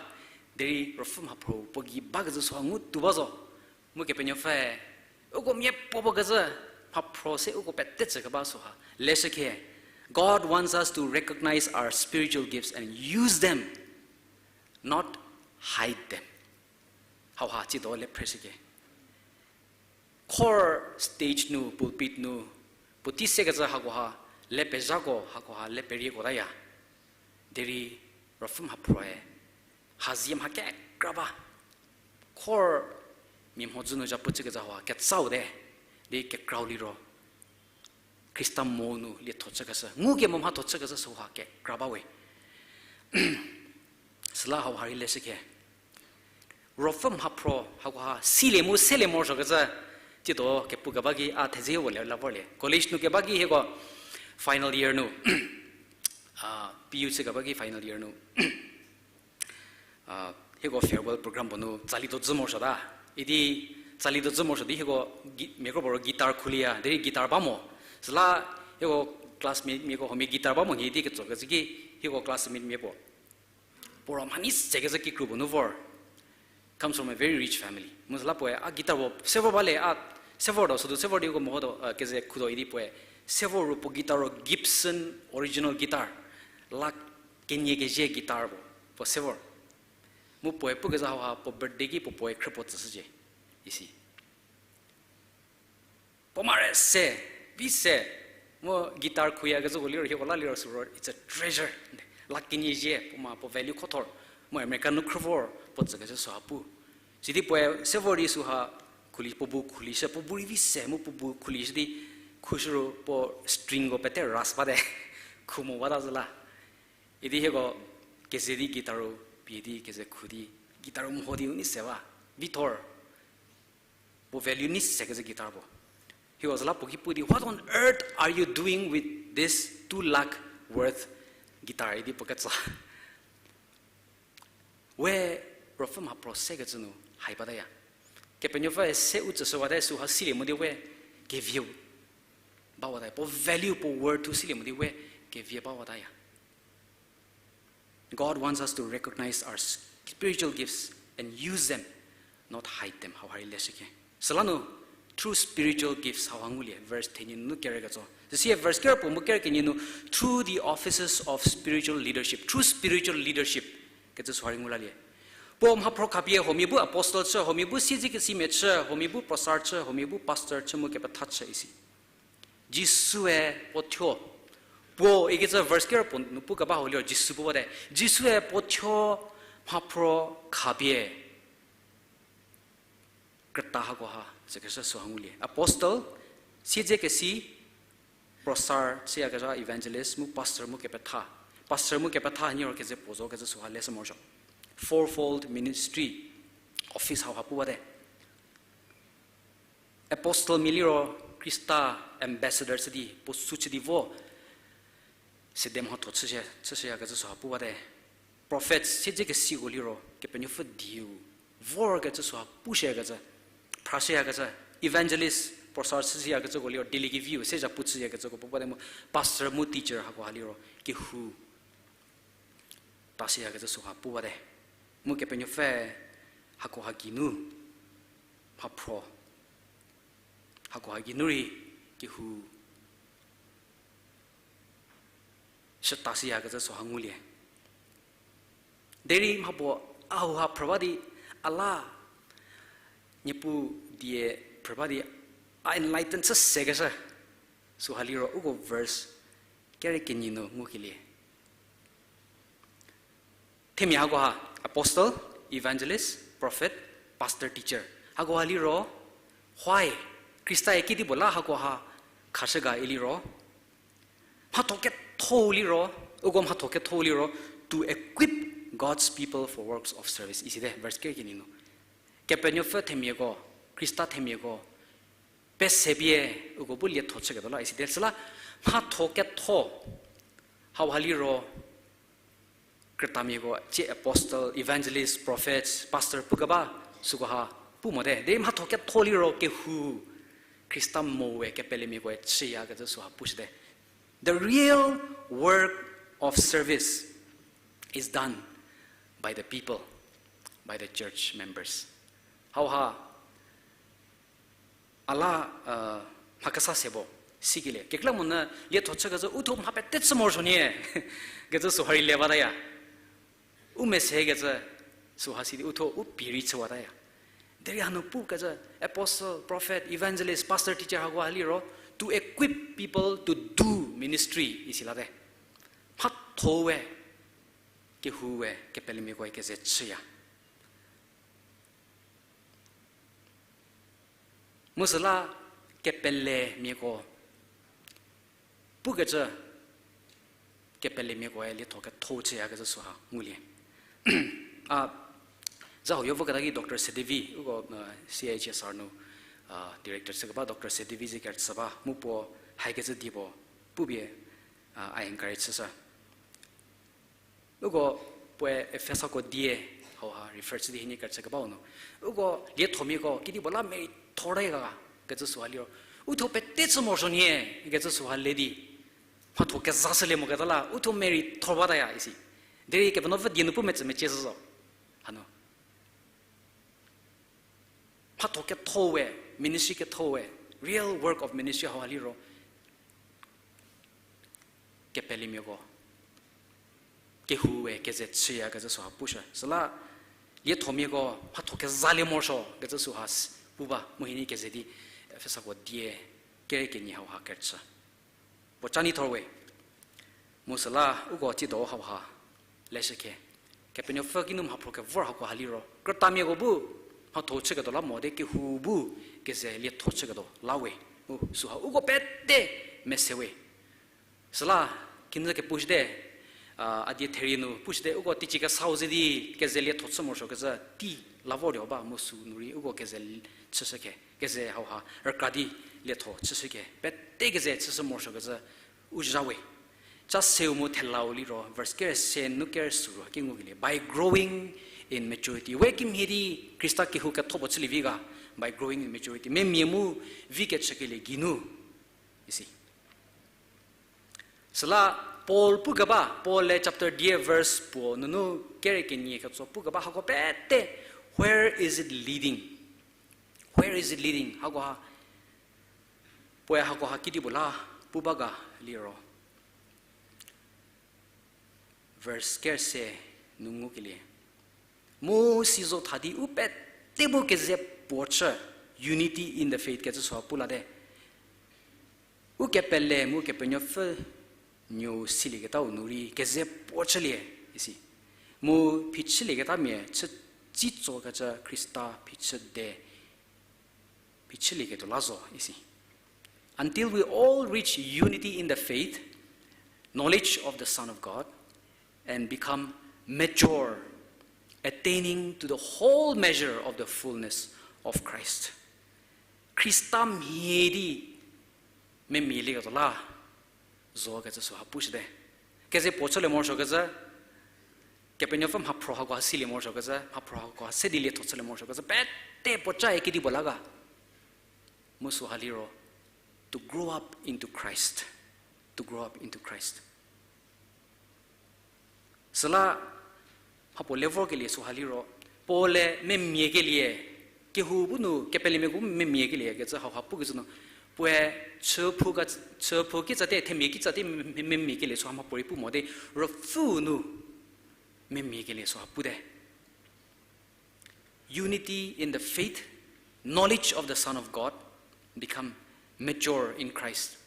Derei Ruopfü mhaphro puo gei bakecü süha ngu tuo ba zo. Mu Kepenuopfüe uko miapuo puo kezhü mhaphro se uko pete tsükeba süha leshükhe. God wants us to recognize our spiritual gifts and use them, not hide them. Hauha tsiedo le phreshükhe. Khor stage nu, pulpit nu, puotei sekecü hakoha, le pezhako hakoha, le perieko taya. Derei Ruopfü mhaphroe, hazie mha kekra ba. Khor mia mhodzü nu zhapu chükecü hakoha, ketsau te. Di kekrau liro Khrista mo nu lietho chükeshü, ngukemo mhatho chükeshü süha kekra ba we. Süla hauha rei leshükhe. Ruopfü mhaphro hakoha silie mu selie morosuokecü, tsiedo kepukeba ki a thedze wo le la vorlie. College nu keba ki hieko final year nu, a, P U chükeba ki final year nu, a, hieko farewell program puo nu tsali do dzü morosuota. Idi tsali do dzü morosuo di hieko gi-, miakro puo ro guitar khulieya, derei guitar ba mo. Süla hieko classmate miako huomia guitar ba mo nhie di ketsokecü ki hieko classmate mia puo, puo ro mhanei sekecü kikru puo nu vor. Comes from a very rich family. Mu süla puoe a guitar puo sevor ba le, a sevor do, südu sevor di uko meho do, a, keze khudo idi puoe sevor ru puo guitar ro Gibson original guitar, la kenie kezie guitar puo, puo sevor. Mu puoe pukecü hauha puo birthday ki puo puoe khrü puo tsüshücie isi. Puo mare se, vi se, mu guitar khuyakecüko liro hieko la liro süro, it's a treasure. La kenie zie, puo ma puo value khothor, mu America nu khrü vor puo tsükecü süha pu. Sidi puoe sevor di süha khuli, puo bu khulishü, puo bu rei vi se mu puo bu khulishü di khushü ro puo stringko pete rust bate, khu mo bata zhü la. Idi hieko keze di guitar ro pie di keze khu di, guitar ro mho di u nei se ba, vi thor. Puo value nei sekecü guitar puo. Hieko süla puo ki pu di, what on earth are you doing with this two lakh worth guitar? Idi puo ketsa. We Ruopfü mhaphro sekecü nu hai bataya. Kepenuopfü se u tsüshüwate süha silie mo di we kevieu bawataya. Puo value, puo worth u silie mo di we kevie bawataya. God wants us to recognize our s-, spiritual gifts and use them, not hide them. Hauha rei leshükhe. Süla nu, through spiritual gifts, hauha ngulie, verse thenie nu kereketso. Süsie verse ker puo mu ker kenie nu, through the offices of spiritual leadership, through spiritual leadership, kecü süha rei ngu lalie. Puo mhaphro khapie huomia bu apostle chü, huomia bu siedzekesimia chü, huomia bu prosar chü, huomia bu pastor chü mu kepetha chü isi. Jisue puo thuo. Puo ikecü verse ker puo nu pukeba ho liro Jisu pu bate. Jisue puo thuo mhaphro khapie krüta hakoha, sükeshü süha ngulie. Apostle, siedzekesi, prosar chüyakezha evangelist, mu pastor mu kepetha. Pastor mu kepetha niro keze puo zo kecü süha leshü morosuo. Fourfold ministry, office hauha pu bate. Apostle mia liro Khrista ambassador chü di, puo sü chü di vo, sede mhatho chüshü, chüshüyakecü süha pu bate. Prophets, siedzekesiko liro, Kepenuopfü dieu vorkecü süha pushüyakecü, phrashüyakecü, evangelist, prosar chüshüyakecüko liro, dieliekeviu, se zhapu chüyakecüko pu bate mu, pastor mu teacher hakoha liro, kehou tashüyakecü süha pu bate. Mu Kepenuopfü hakoha geinu, mhaphro, hakoha geinu rei kehou shütashüyakecü süha ngulie. Derei mhapuo a hauha phrü ba di, a la, Niepuu die phrü ba di, a enlighten chü sekeshü, süha liro uko verse kere kenie nu ngukelie. Themia hakoha, apostle, evangelist, prophet, pastor, teacher. Hakoha liro, why? Khrista-e kedipuo la hakoha khashü ga iliro, mhatho ketho liro, uko mhatho ketho liro, to equip God's people for works of service. Isite, verse kere kenie nu. Kepenuopfü themiako, Khrista themiako, pesepie uko bu lietho chüketuo la isite süla, mhatho ketho, hauha liro, krütamiako, tsie apostle, evangelist, prophets, pastor pukeba, sükoha pu mote. Derei mhatho ketho liro kehou, Khrista mo we kepelemiakoe chüyakecü süha pushüte. The real work of service is done by the people, by the church members. Hauha, a la, mha kesa se bo, sikelie. Kekreilamonyü lietho chükecü uthuo mha pete chü morosuo nie, kecü süha rei le bataya. U mese kecü süha si di uthuo u pie rei chüwataya. Derei hanu pukecü apostle, prophet, evangelist, pastor, teacher hakoha liro, to equip people to do ministry isi late. Mhatho we kehou we kepelemiakoe keze chüya. Mu süla kepelemiako pukecü, kepelemiakoe lietho ketho chüyakecü süha ngulie. A, za huoyo voketa ki Doctor Sedevi, uko, CHSR nu director chükeba Doctor Sedevi ze kerüchü ba mu puo haikecü die puo pupie, a encourage chüshü. Uko puoe Efesako die hauha refer chü di hienie kerüchü kebau nu, uko liethomiako kedipuo la meritho rei ga kecü süha liro, uthuo pete chü morosuo nie kecü süha le di, mhatho kezashülie moketa la uthuo meritho bataya isi. Derei Kepenuopfü die nu pu metsü mecie zhü zo. Hanu mhatho ketho we, ministry ketho we, real work of ministry hauha liro, kepelemiako kehou we keze chüyakecü süha pushü. Süla liethomiako mhatho kezalie morosuo kecü süha pu ba mu hienie keze di Efesako die kere kenie hauha kerüchü. Puo ca neithor we. Mu süla uko tsiedo hauha leshükhe, Kepenuopfü kinu mhaphro kevor hakoha liro krütamiako bu mhatho chüketuo la mo di kehou bu keze lietho chüketuo la we. U süha uko pete mese we. Süla kinü kepushüte, a die therie nu pushüte, uko teicie kesau ze di keze lietho chü morosuo kecü tei la vortuo ba mu sünu rei uko keze chüshükhe, keze hauha rükra di lietho chüshükhe, pete keze chüshü morosuo kecü u zha we. Ca seu mu thelau liro verse kere se nu kere süu ha ki ngukelie, by growing in maturity. We kimhie di Khrista kehou ketho puo chülievi ga, by growing in maturity. Memia mu vi kechükelie geinu isi. Süla Paul pukeba, Paul-e chapter die verse puo nunu kere kenie ketso pukeba hako pete, where is it leading? Where is it leading? Hakoha, puoe hakoha kedipuo la pu ba ga liro, verse kere se nu ngukelie, mu si zo tha di u pete bu keze puo chü, unity in the faith kecü süha pu late. U kepele mu Kepenuopfü nuou silieketau nu rei keze puo chülie isi. Mu phichülieketamia chü, tsitsokecü Khrista phichü de, phichülieketuo la zo isi. Until we all reach unity in the faith, knowledge of the Son of God, and become mature, attaining to the whole measure of the fullness of Christ. Khrista mhie di memialieketuo la zo kecü süha pushüte. Keze puo chülie morosuo kecü, Kepenuopfü mhaphro hakoha silie morosuo kecü, mhaphro hakoha se di lietho chülie morosuo kecü, pete puo ca kedipuo la ga. Mu süha liro, to grow up into Christ. To grow up into Christ. Süla mhapuo le vorkelie süha liro, Paul-e memia kelie, kehou bu nu kepelemia bu memia kelie kecü hauha pukecü nu, puoe chüphou ka, chüphou kitsa te, themia kitsa te me-, memia kelie süha mhapuorei pu mo di, ruopfü nu memia kelie süha pute. Unity in the faith, knowledge of the Son of God, become mature in Christ.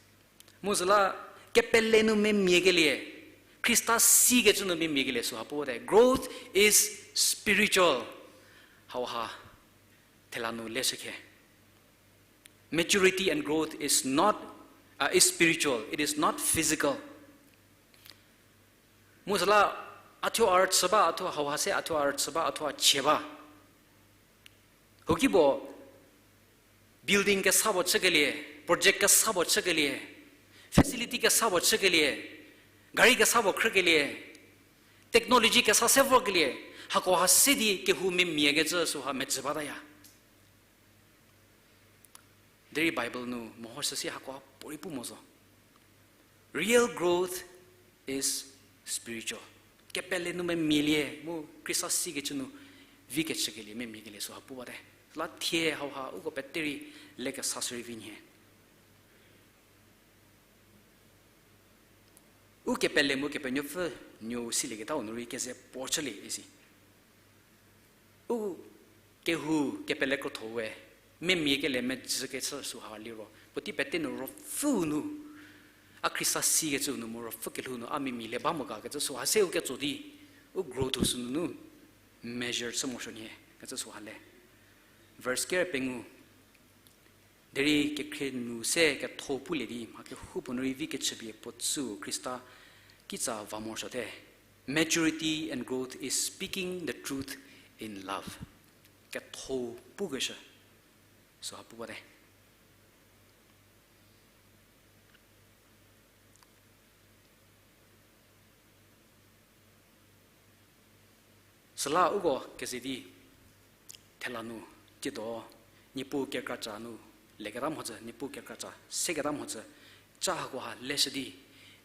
Mu süla kepele nu memia kelie, Khrista sikecü nu memia kelie süha pute. Growth is spiritual. Hauha thela nu leshükhe. Maturity and growth is not, uh, is spiritual. It is not physical. Mu süla a thuo a rüchü ba, a thuo hauha se a thuo a rüchü ba, a thuo a chie ba. Huoki puo building kesa puo chükelie, project kesa puo chükelie, facility kesa puo chükelie, gari kesa puo khrükelie, technology kesa se vorkelie, hakoha se di kehou memiakecü süha mejü bataya. Derei Bible nu mehoshü si hakoha puorei pu mo zo. Real growth is spiritual. Kepele nu memielie, mu Khrista sikecü nu vi kechükelie memiekelie süha pu bate. Süla thie hauha uko pete rei lekesa shürei vi nhie. U kepele mu Kepenuopfü nuou silieketau nu rei keze puo chülie isi. U kehou kepele krotho we, memiekelie mejükecü süha liro puotei pete nu Ruopfü nu, a Khrista sikecü nu mu Ruopfü kelhou nu a memielie ba mo ga kecü süha se u ketso di, u growth sünu nu measure chü morosuo nhie kecü süha le. Verse ker pengou. Derei kekhrie nu se ketho pulie di mha kehoupuo nu rei vi kechüpie puo tsü Khrista kitsa va morosuote. Maturity and growth is speaking the truth in love. Ketho pukeshü süha pu bate. Süla uko keze di thela nu, tsiedo, Niepuu kekratsa nu leketa mhodzü, Niepuu kekratsa seketa mhodzü, cha hakoha leshü di,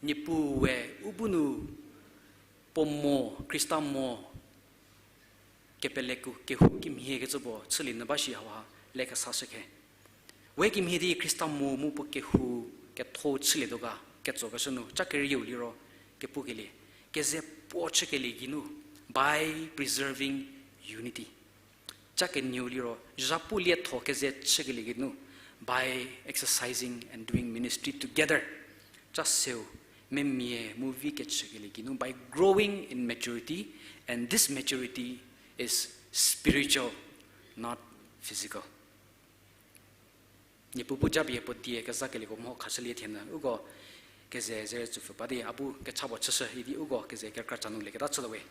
Niepuu we u bu nu puo mo, Khrista mo, kepele kehou kimhiekecü puo chülie nyü ba shi hauha lekesashü khe. We kimhie di Khrista mo mu puo kehou ketho chülietuo ga ketsokeshü nu cha kerieu liro kepukelie, keze puo chükelie geinu, by preserving unity. Cha kenieu liro, zhapu lietho keze chükelie geinu, by exercising and doing ministry together. Cha seu, memia mu vi kechükelie geinu, by growing in maturity, and this maturity is spiritual, not physical. Niepuu bu japie puo die kezakelieko mho khashülie thie nyü, uko keze ze tsüpfü ba di, a bu kecha puo chüshü idi uko keze kekratsa nu leketa chütuo we.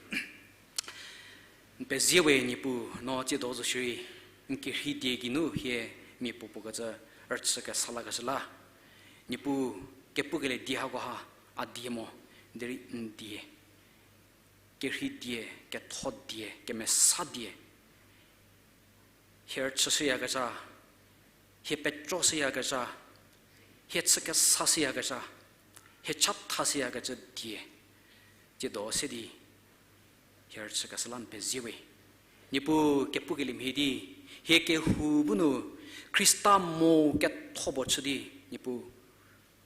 N pezie we Niepuu, no tsiedo zo shierei, n kerhei die geinu hie mia puo puo kecü rüchü kesa lakeshü la. Niepuu kepukelie die hakoha, a die mo, derei n die. Kerhei die, ketho die, kemesa die. Hie rüchüshüyakezha, hie petroshüyakezha, hie chü kesashüyakezha, hie chatha shüyakecü die, tsiedo se di, hie rüchü kesa la n pezie we. Niepuu kepukelie mhie di, hie kehou bu nu, Khrista mo ketho puo chü di, Niepuu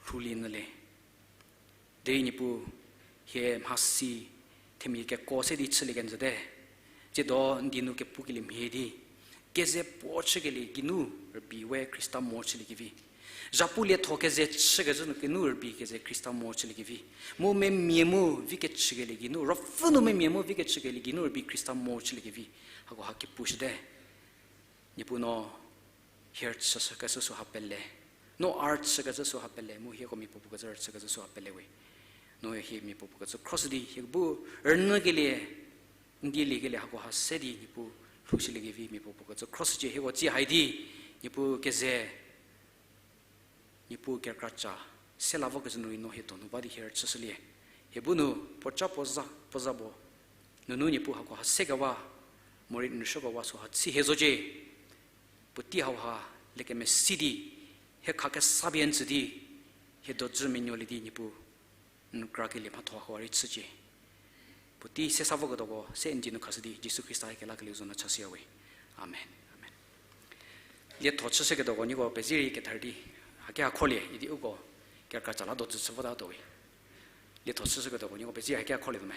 rhulie nyü le. Derei Niepuu, hie mhasi themia keko se di chülie kenjüte. Tsiedo n die nu kepukelie mhie di, keze puo chükelie geinu rübei we Khrista mo chüliekevi. Zhapu lietho keze chükecü nu geinu rübei keze Khrista mo chüliekevi. Mu memia mu vi kechükelie geinu, ruopfü nu memia mu vi kechükelie geinu rübei Khrista mo chüliekevi. Hakoha kepushüte. Niepuu no hie rüchükecü süha pele. No a rüchükecü süha pele, mu hieko mia puo puo kecü rüchükecü süha pele we. No hie mia puo puo kecü cross di, hie bu rünyükelie, n dieliekelie hakoha se di Niepuu lhoushüliekevi mia puo puo kecü cross cie hieko tsie hai di, Niepuu keze Niepuu kekratsa, se la vokecü nu rei no hie donu ba di hie rüchüshülie. Hie bu nu puoca puo za, puo za puo. Nunu Niepuu hakoha sekewa, morei n rüsuokewa süha chü hie zocie. Puotei hauha lekemesi di, hie khakesa pie n tsü di, hie dojü menuolie di Niepuu n krakelie mhatho hakoha rei chücie. Puotei se sa voketuoko se n die nu khashü di Jisu Khrista hie kelakelieu zo nu chashüya we. Amen. Amen. Lietho chüshüketuoko nieko pezie rei kether di, haki ha kholie idi uko kekratsa la dojü chü votatuo we. Lietho chüshüketuoko nieko pezie haki ha kholie tuo me.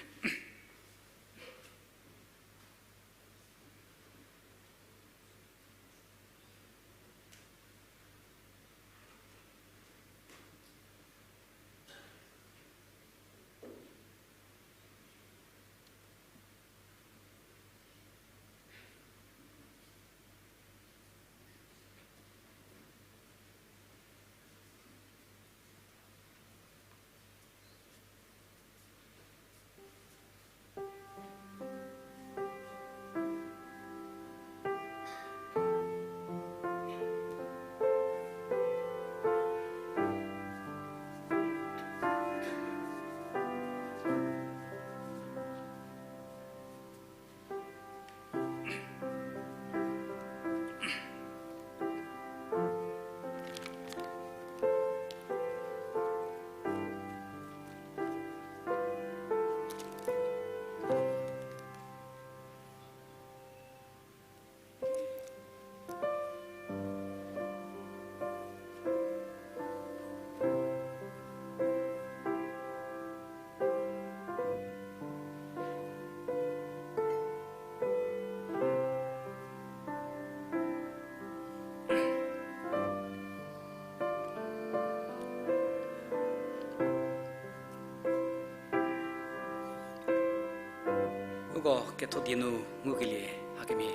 Ko ketho die nu ngukelie hakemhie.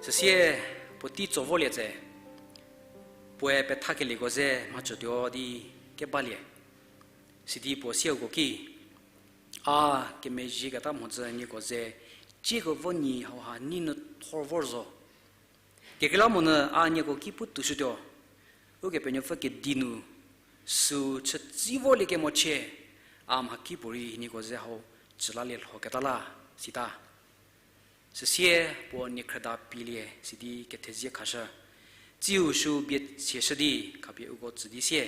Süsie puotei tso vorlie tse, puoe pethakelieko ze mhachütuo di kebalie. Sidi puo sieuko ki, a kemezhieketa mhodzü nieko ze, cieko vo nyi hauha nei nu thor vor zo. Kekreilamonyü a nieko ki pu toushütuo, Ukepenuopfü kedi nu, süu chütsi vorlie kemochie, a mhakipuorei nieko ze hau chülalie lhoketa la, sita. Süsie puo niekhrüda pielie sidi kethezie khashü. Tsiu sü bie tsieshü di khapie uko tsü di sie,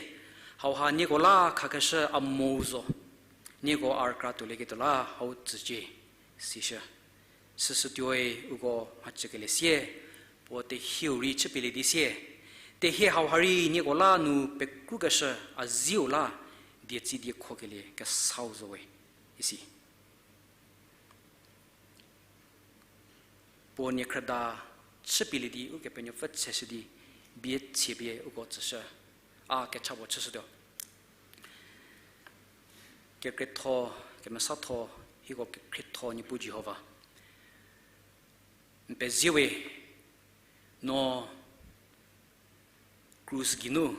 hauha nieko la khakeshü a mou zo. Nieko a rükra tuolieketuo la hau tsücie, sishü. Süsütuoi uko mhachükelie sie, puo tehieu rei chüpielie di sie, tehie hauha rei nieko la nu pekrukeshü a ziu la, dietsi diekhokelie kesau zo we, isi. Puo niekhrüda chüpielie di Ukepenuopfü tseshü di, bie tsiepie uko tsüshü, a kecha puo chüshütuo. Kekrietho, kemesatho, hieko kekrietho Niepuu Jihova. N pezie we, no krus geinu,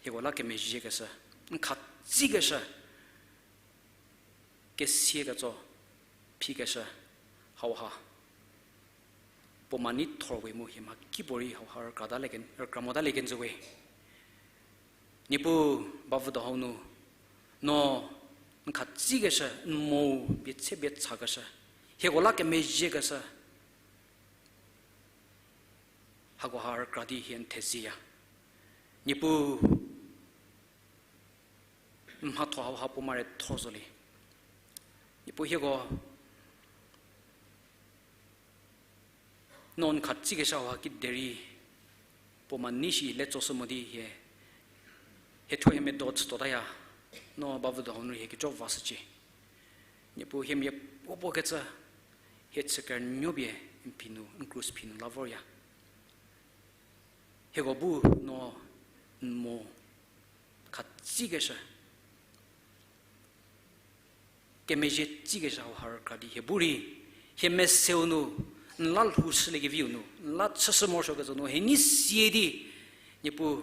hieko la kemezhiekeshü, n khatsikeshü, kesie ketso, phikeshü, hauha puo ma nei thor we mu hie mhakipuorei hauha rükra mota lie kenjü we. Niepuu, bavüdo hau nu, no n khatsikeshü, n mou bie tse bie chakeshü, hieko la kemezhiekeshü, hakoha rükra di hie n thezieya. Niepuu, n mhatho hauha puo mare thor zolie. Niepuu hieko, no n khatsikeshü hauha kiderei, puo ma nei shi le tsoshü mo di hie, hie thuo hie medo chütuotaya, no bavüdo hau nu hie kejo vashücie. Niepuu hie miapuopuo kecü, hie chü kernuo pie n phi nu, n krus phi nu la vorya. Hieko bu no n mou khatsikeshü, kemezhie tsikeshü hauha rükra di hie bu rei, hie meseu nu, n la lhoushüliekeviu nu, n la chüshü morosuokecü nu hie nei sie di, Niepuu,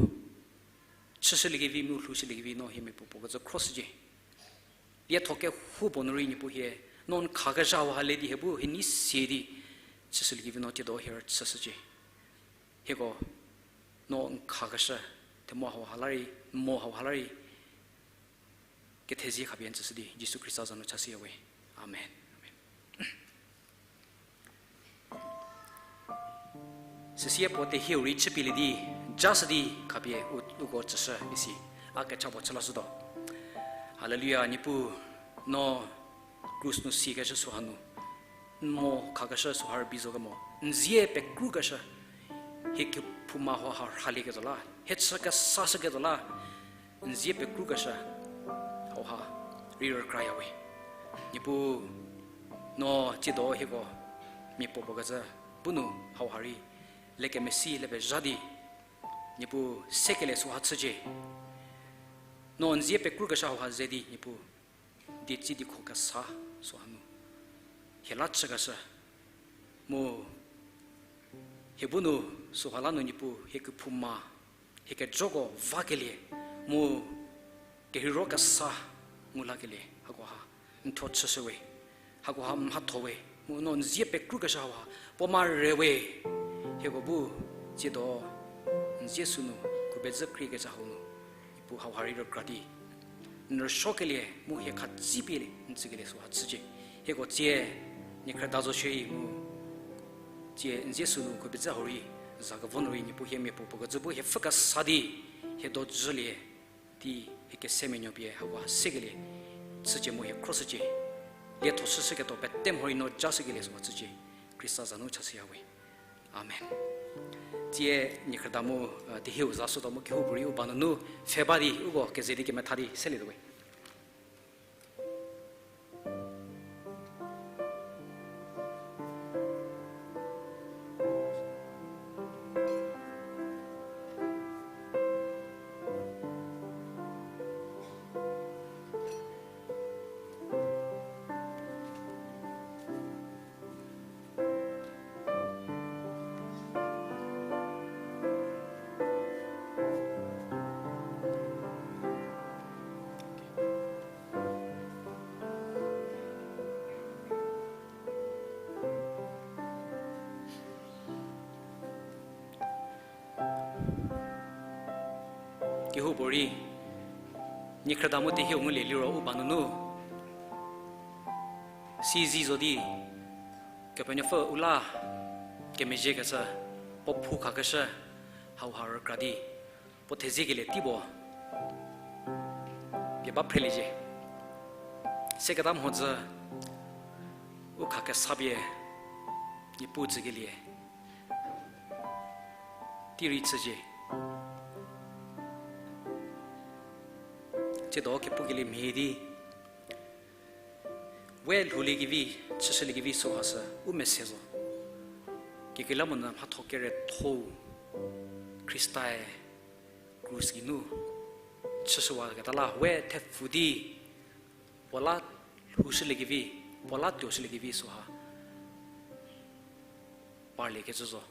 chüshüliekevi mu lhoushüliekevi no hie miapuopuo kecü khroshücie. Lietho kehoupuo nu rei Niepuu hie, no n khakeshü hauha le di hie bu hie nei sie di, chüshüliekevi no tsiedo hie rüchüshücie. Hieko, no n khakeshü, themo hauha la rei, n mou hauha la rei, kethezie khapie n tsüshü di Jisu Khrista za nu chashüya we. Amen. Amen. Süsie puo tehieu rei chüpielie di, jashü di khapie u-, uko tsüshü isi, a kecha puo chülashütuo. Haleluya, Niepuu, no krus nu siakeshü süha nu, n mou khakeshü süha rübei zo kemo, n zie pekrukeshü, hie kephouma hauha rhalieketuo la, hie chü kesashüketuo la, n zie pekrukeshü hauha rei rükraya we. Niepuu, no tsiedo hieko miapuopuo kecü bu nu hauha rei le kemesi le pezha di, Niepuu sekelie süha chücie. No n zie pekrukeshü hauha ze di Niepuu, dietsi diekho kesa süha nu hie la chükeshü, mu hie bu nu süha la nu Niepuu hie kephouma, hie kejoko vakelie, mu kerheiro kesa ngu lakelie hakoha n thuo chüshü we. Hakoha n mhatho we, mu no n zie pekrukeshü hauha puo ma re we. Hieko bu tsiedo n zie sünu khubezü kriekecü hau nu, Niepuu hauha rei rükra di n rüsuokelie mu hie khatsipie n tsükelie süha chücie. Hieko tsie niekhrüda zo shierei mu tsie n zie sünu khubezü hau rei za kevo nu rei Niepuu hie miapuopuo kecü bu hie pfhü kesa di hie dojülie di hie kese menuo pie hakoha sekelie chücie mu hie khroshücie. Lietho shüshüketuo pete mhorei no jashükelie süha chücie. Khrista za nu chashüya we. Amen. Tsie niekhrüda mu, eh, tehieu za shütuo mu kehoupuorei u ba nunu pfhe ba di uko keze di kemetha di selietuo we. Kehoupuorei, niekhrüda mu tehieu ngulie liro u ba nunu, sizi zo di, Kepenuopfü u la kemezhiekecü, puo phou khakeshü, hauha rükra di, puo theziekelie tei puo pie ba phreliecie. Seketa mhodzü u khakesa pie Niepuu tsükelie tei rei chücie. Tsiedo kepukelie mhie di, we lhouliekevi, chüshüliekevi süha sü u mese zo. Kekreilamonyü mhatho keretho-u Khristae krus geinu chüshüwaketa la we thepfü di, puo la lhoushüliekevi, puo la tuoshüliekevi süha parliekecü zo.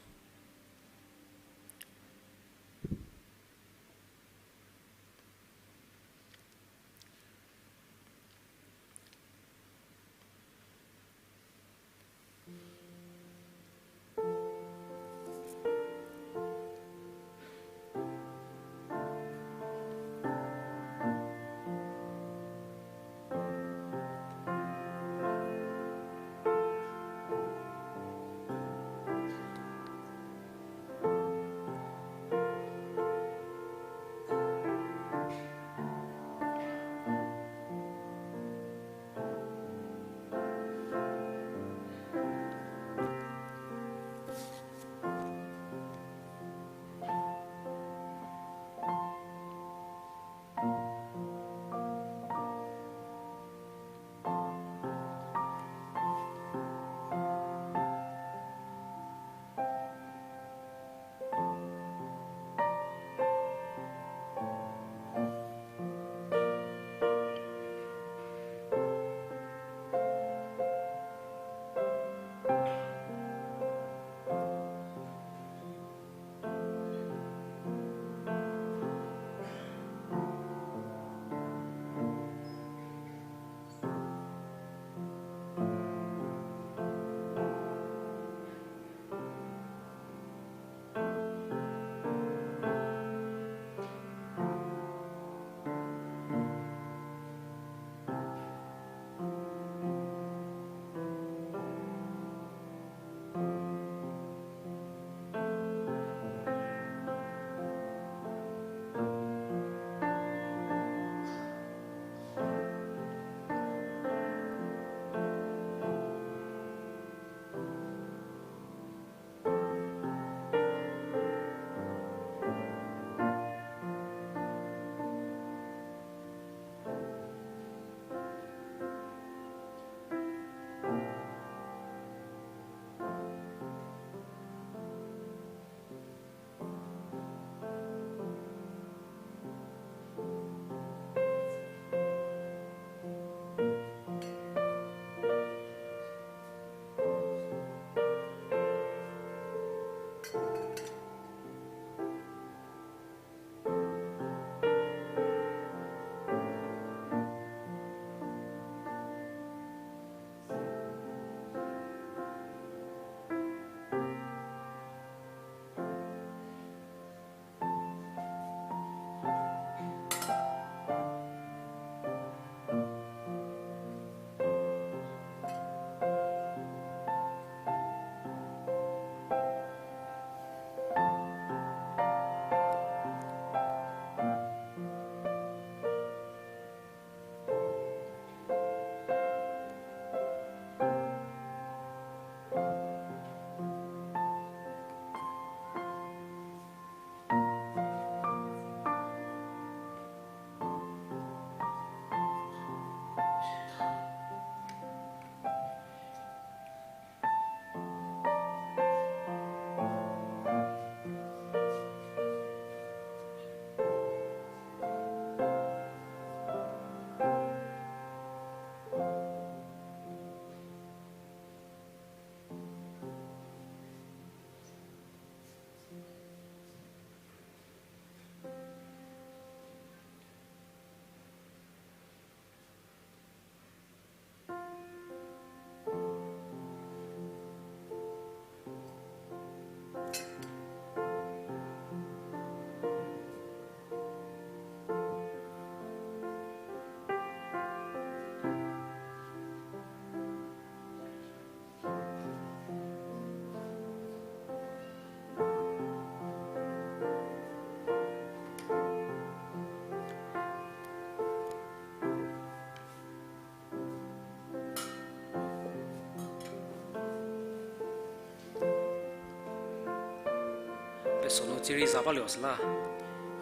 Sirei za balio süla,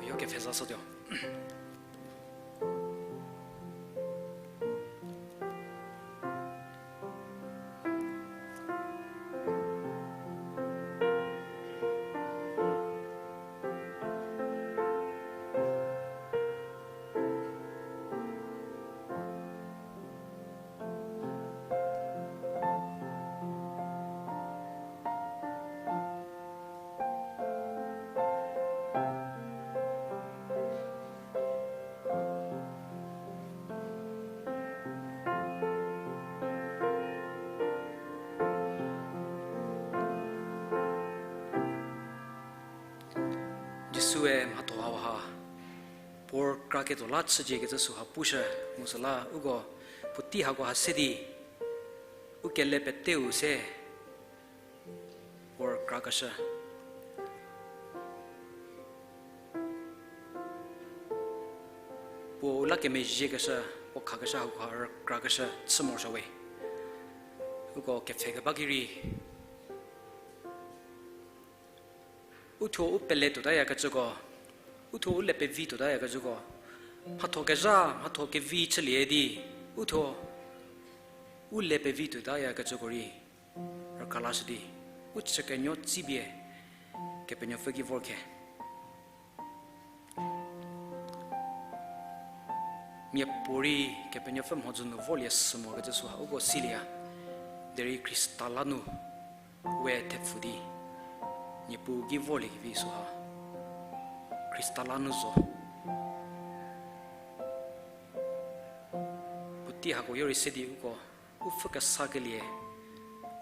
yo kepfhezashütuo. Jisue mhatho hauha puo rükraketuo la chücie kecü süha pushü, mu süla uko puotei hako ha se di u kele peteu se puo rükrakeshü. Puo u la kemezhiekeshü, puo khakeshü hakoha rükrakeshü chü morosuo we. Uko kepfhe keba ki rei, uthuo u pele tuotayakecüko, uthuo u le pevi tuotayakecüko, mhatho kezha, mhatho kevi chülie di, uthuo u le pevi tuotayakecüko rei rükra lashü di, u chükenuo tsipie Kepenuopfü ki vor khe. Miapuorei Kepenuopfü mhodzü nu vorlie sü mokecü süha uko silieya. Derei Khrista la nu we thepfü di Niepuu ki vorliekevi süha Khrista la nu zo. Puotei hako yo rei se di uko u pfhü kesakelie,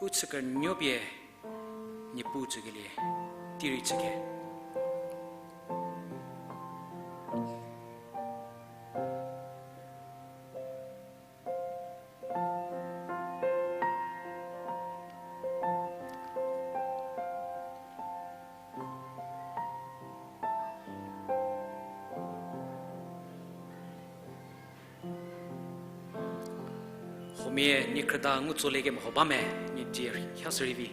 u chükenuo pie Niepuu tsükelie, tei rei chüke. Huomia niekhrüda ngu tsolie kemeho ba me, nie die hashü rei vi.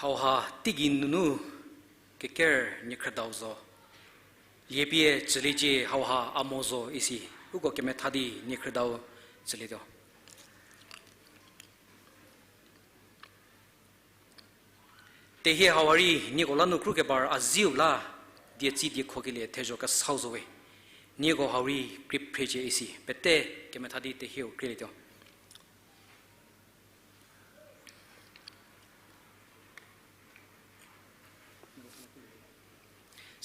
Hauha teigei nunu keker niekhrüdau zo. Liepie tsüliecie hauha a mo zo isi. Uko kemetha di niekhrüdau tsülietuo. Tehie hauha rei nieko la nu krukebar a ziu la, dietsi diekhokelie thezho kesau zo we. Nieko hau rei krie phrecie isi. Pete kemetha di tehieu krielietuo.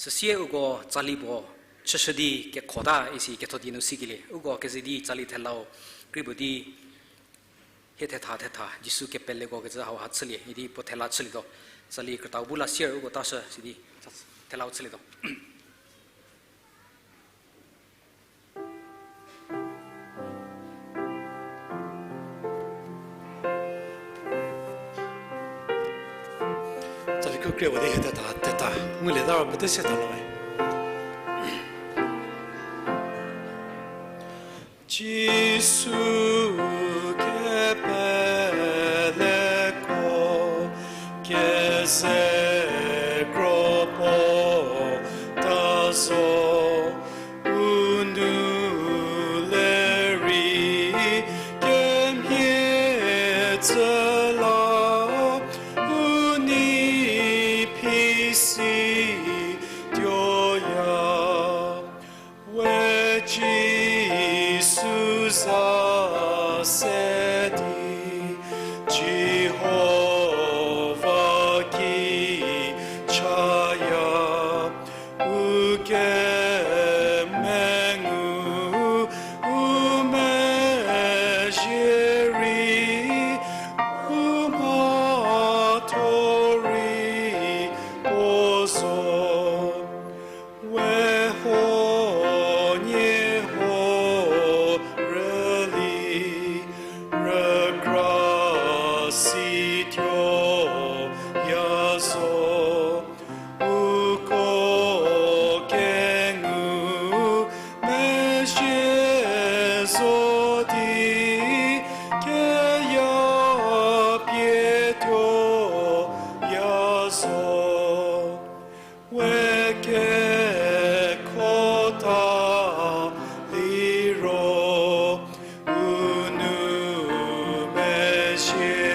Süsie uko tsali puo chüshü di kekhota isi ketho di nu sikelie. Uko keze di tsali thelau kri puo di hie thetha thetha Jisu kepeleko kecü hauha chülie idi puo thela chülietuo. Tsali krütau bu la sier uko tashü sidi thelau chülietuo. Tsali kekrie puo di hie thetha thetha ngulieta ro pete se tha lo me. Jisu kepeleko keze kro puo ta zo, u nou le rei kemhie tsü la, u nei phi si tuoya. We Jisu za se di Jihova ki chaya, u kemengu u mezhie rei, u mhatho rei puo zo. We huoniehuo rüli rükra si tuoya zo, uko kengu mezhie zo di keya pie tuoya zo. We kekhota liro, u nou mezhie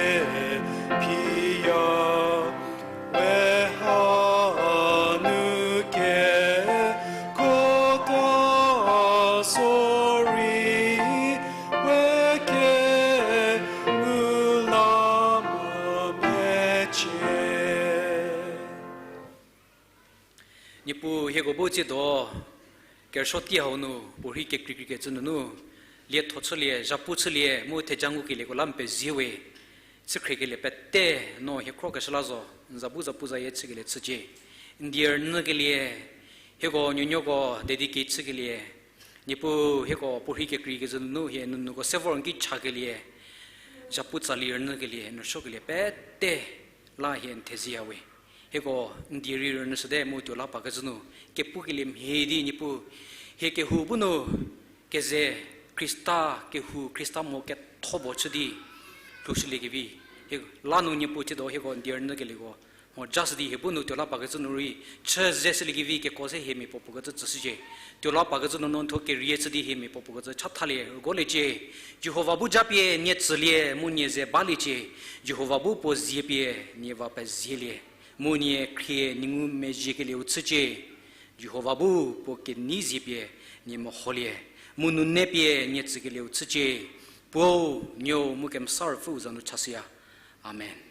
phiya, we hanu kekhota zo rei, we kengu la mecie. Niepuu hieko bu tsiedo, kerüsuo tei hau nu, puorhi kekreikreikecü nunu, lietho chülie, zhapu chülie, mu theja ngukelieko la n pezie we, chükhriekelie pete, no hie khrokeshü la zo, n za bu zapuzayie chükelie chücie. N die rünyükelie, hieko nuonuoko dedicate chükelie, Niepuu hieko puorhi kekreikecü nunu hie nunuko se vor n ki chakelie, zhapu tsali rünyükelie, n rüsuokelie pete la hie n thezie ya we. Hieko n die rei rünyüshüte mu tuo la pakecü nu, kepukelie mhie di Niepuu, hie kehou bu nu, keze Khrista kehou, Khrista mo ketho puo chü di lhoushüliekevi, hie la nu Niepuu tsiedo hieko n die rünyükelieko mhojashü di hie bu nu tuo la pakecü nu rei, chü zeshüliekevi keko se hie mia puo puo kecü tsüshücie. Tuo la pakecü nu no n thuo kerie chü di hie mia puo puo kecü chathalie rügoliecie. Jihova bu japie nie tsülie mu nie ze baliecie. Jihova bu puo zie pie nie va pezielie, mu nie khrie nie ngumezhiekelieu chücie. Jihova bu puo kenei zie pie nie meholie, mu nune pie nie tsükelieu chücie. Puou, Nuou mu Kemesa Ruopfüu za nu chashüya. Amen.